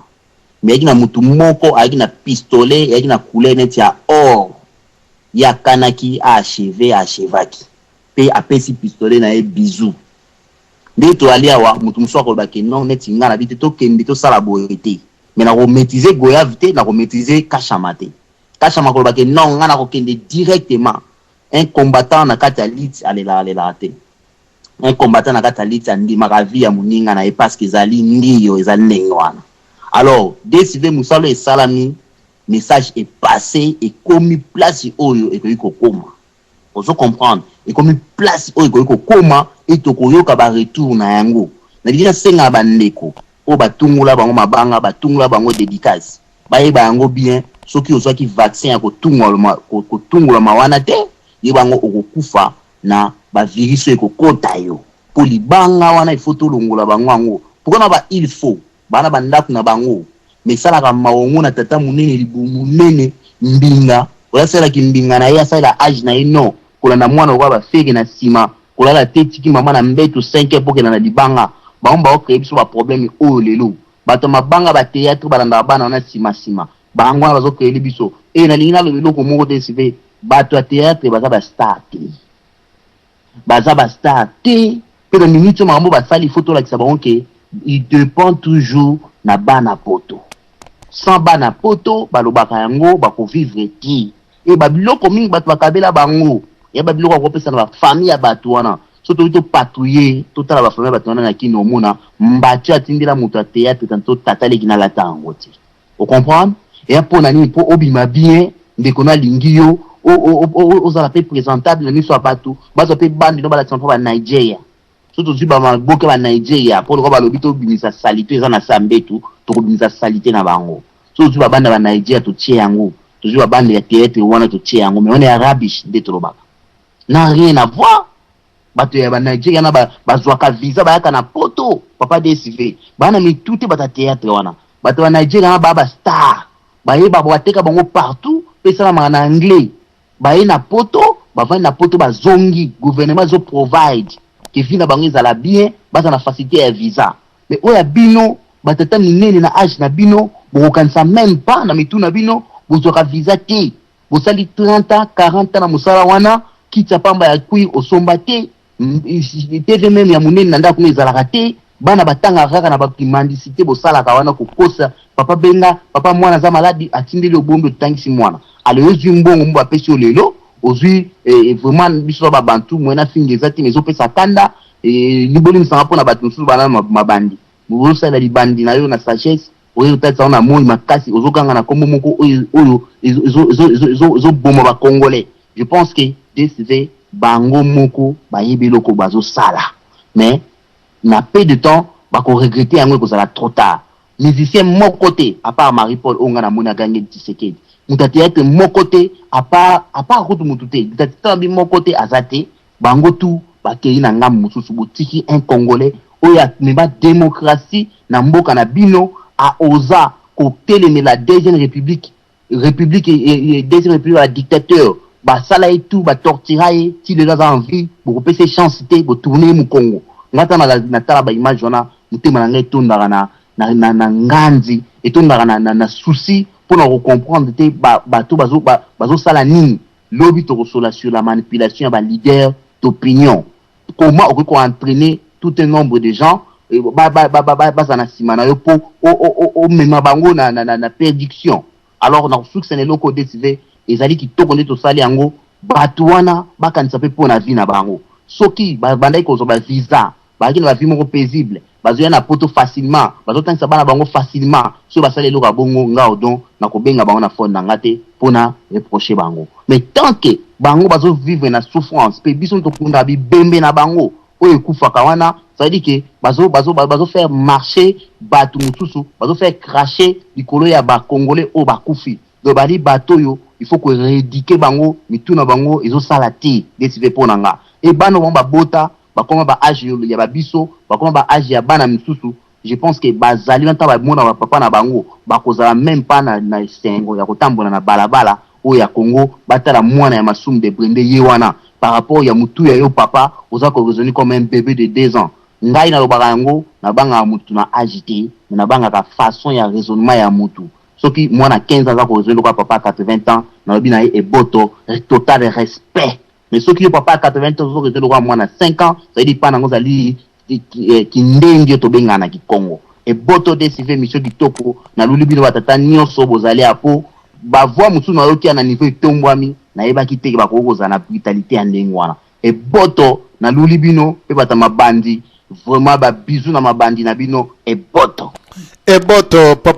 Mais eyaki na mutu moko ayaki na pistolet, eyaki na couleur neti ya or. Ye akanaki a achever, a achevaki. Pe apesi pistolet na ye bisou. Ndenge toyali awa, mutu mosusu akoloba ke non, neti nga nabi te tokende tosala boye te. Mais nako maitriser Goyave te, nako maitriser Kashama te. Kashama akoloba ke non, nga nakokende directement. Un combattant na kati ya lutte alelaka lelaka te. Un combattant na kati ya lutte andimaka vie ya moninga na ye parce que ezali ngiyo, ezali ndenge wana. Alors, DSV mosala oyo esalami, message e passer, ekomi place oyo ekoki kokoma. Ozo comprendre? Ekomi place oyo ekoki kokoma et tokoyoka ba retour na yango. Nalingi nasenga na ba ndeko oyo batungola bango mabanga, batungola bango dedicace, bayeba yango bien, soki ozwaki vaccin ya kotungolama wana te, yeba yango okokufa na ba virus oyo ekokota yo. Po libanga wana il faut tolongola bango yango. Pourquoi na ba il faut? Ba na ba ndaku na bango mais esalaka mawa omona tata munene libumu munene mbinga oyo asalela kimbinga na ye asalela age na ye non kolanda mwana lokola ba ferre na sima kolala te tiki mama na mbetu 5 heures po okenda na libanga bango bao cree biso ba problème oyo lelo bato ya mabanga ba theatre balandaka bana wana sima sima bango wana bazo creele biso et nalingi naloba eloko moko te svp bato ya theatre baza ba star te. Baza ba star te pe na minute oyo makambo basali il faut tolakisa bango ke il depend toujours na bana poto. Sans bana poto balobaka yango bako vivre te. Et ba biloko mingi batu bakabela bango ya ba biloko ya kopesa na ba famille ya batu wana. Soki toki to patrouiller totala ba famille ya batu wana na kin omona mbatio atindela moto ya theatre tantot tata leki nalata yango te. O comprendre? Eya pona nini? Po obima bien, ndeko no alingi yo, ozala pe presentable na miso ya batu, bazwa pe bande no balakisa mpo ba Nigeria. Soki tozwi ba maboke ba Nigeria, po lokola balobi tobimisa salite eza na se ya mbetu, tokobimisa salite na bango. Soki tozwi ba bande ya ba Nigeria totie yango, tozwi ba bande ya theatre wana totie yango, mais wana ya rubbish nde tolobaka. Na rien à voir. Bato ya ba Nigeria na ba bazwaka visa bayaka na poto papa DSV ba na mitu te bato ya theatre wana bato ya Nigeria na ba ba star bayeba bateka bango partout pe esalamaka na anglais baye na poto bavandi na poto bazongi gouvernement ezo provide ke vie na bango ezala bien baza na facilite ya visa mais oyo ya bino ba tata minene na age na bino bokokanisa meme pas na mitu na bino bozwaka visa te Bosali 30 ans, 40 ans na mosala wana, kiti ya pamba ya cuir osomba te, TV meme ya munene na ndaku no ezalaka te, bana batangaka kaka na ba kimendicite bosalaka wana kokosa, papa benga papa mwana aza maladi atindeli yo bombe otangisi mwana, alors yo ozui mbongo mo bapesi yo lelo ozui eh, vraiment biso ba bantu moyen nafinga eza te mais ezopesa kanda eh, bolimbisa nga pona batu mosusu bana mabandi bozosalela libandi na yo na sagesse Oye kotalisa yango na moyi makasi ozo ganga na kombo moko oyo oyo ezo ezo ezo ezo boma ba congolais. Je pense que DSV bango moko bayebi eloko bazo sala mais na peu de temps bako regretter yango ekozala trop tard. Musicien moko te à part Marie Paul oyo nga namoni agangeli Tshisekedi. Moto ya theatre moko te à part à part kutu mutu te moto ya moko te aza te Bango tout bakeyi na ngambo mosusu botiki un congolais oyo amema democratie na mboka na bino a osa kotelemela deuxième republique republique deuxième republique ya ba dictateur basala ye tout ba tortura ye ti lelo aza en vie bokopesa ye chance te bo tourner ye mukongo nga ata natala ba image wana motema na nga etondaka na na, na, na nganzi etondaka na, na, na souci pona ko comprendre te ba, bato bazo, ba, bazosala nini Lobi tokosola sur la manipulation ya ba leaders d'opinion. Comment okoki ko entrainer tout un nombre de gens bazala na sima na yo po omema bango na perdiction. Alors nakosukisa na eloko oyo DSV ezali kitoko nde tosali yango, batu wana bakanisa pe po na vie na bango. Soki babandaki kozwa ba visa Bazalaki na ba vie moko paisible, bazoya na poto facilement, bazotangisa bana bango facilement, soki basali eloko ya bongo nga Odon nakobenga bango na phone na nga te po na reprocher bango. Mais tant que bango bazo vivre na souffrance pe biso tokundaka bibembe na bango oyo ekufaka wana, ça veut dire que bazo bazo bazo faire marcher batu mosusu, bazo faire cracher likolo ya ba congolais oyo bakufi. Donc bali bato oyo il faut ko reeduquer bango, mitu na bango ezosala te DSV po na nga. Et bana oyo bango babota bakoma ba age ya ba biso, bakoma ba age ya bana misusu, je pense que bazali wana tango bamona ba papa na bango bakozala meme pas na, na esengo ya kotambola na balabala oyo ya Congo, batala mwana ya Masumu de Brende ye wana par rapport ya mutuya yo papa oza ko raisonner comme un bebe de deux ans. Ngai nalobaka yango, nabangaka mutu na age te, mais nabangaka façon ya raisonnement ya mutu. Soki mwana 15 ans aza ko raisonner lokola papa ya 80 ans, nalobi na ye eboto, total respect. Mais soki yo papa ya 80 ans ozo raisonner lokola mwana 5 ans, ça veut dire pana ngo ozali kindengi oyo tobengaka na kikongo. Eboto DSV emission kitoko, naluli bino ba tata nioso bozali awa po Bavoix mosusu nayoki ya na niveau etombwami, nayebaki te ke bakoki kozala na brutalité ya ndenge wana. Eboto, naluli bino mpe bato ya mabandi, vraiment ba bisous na mabandi na bino. Eboto. Eboto, papa.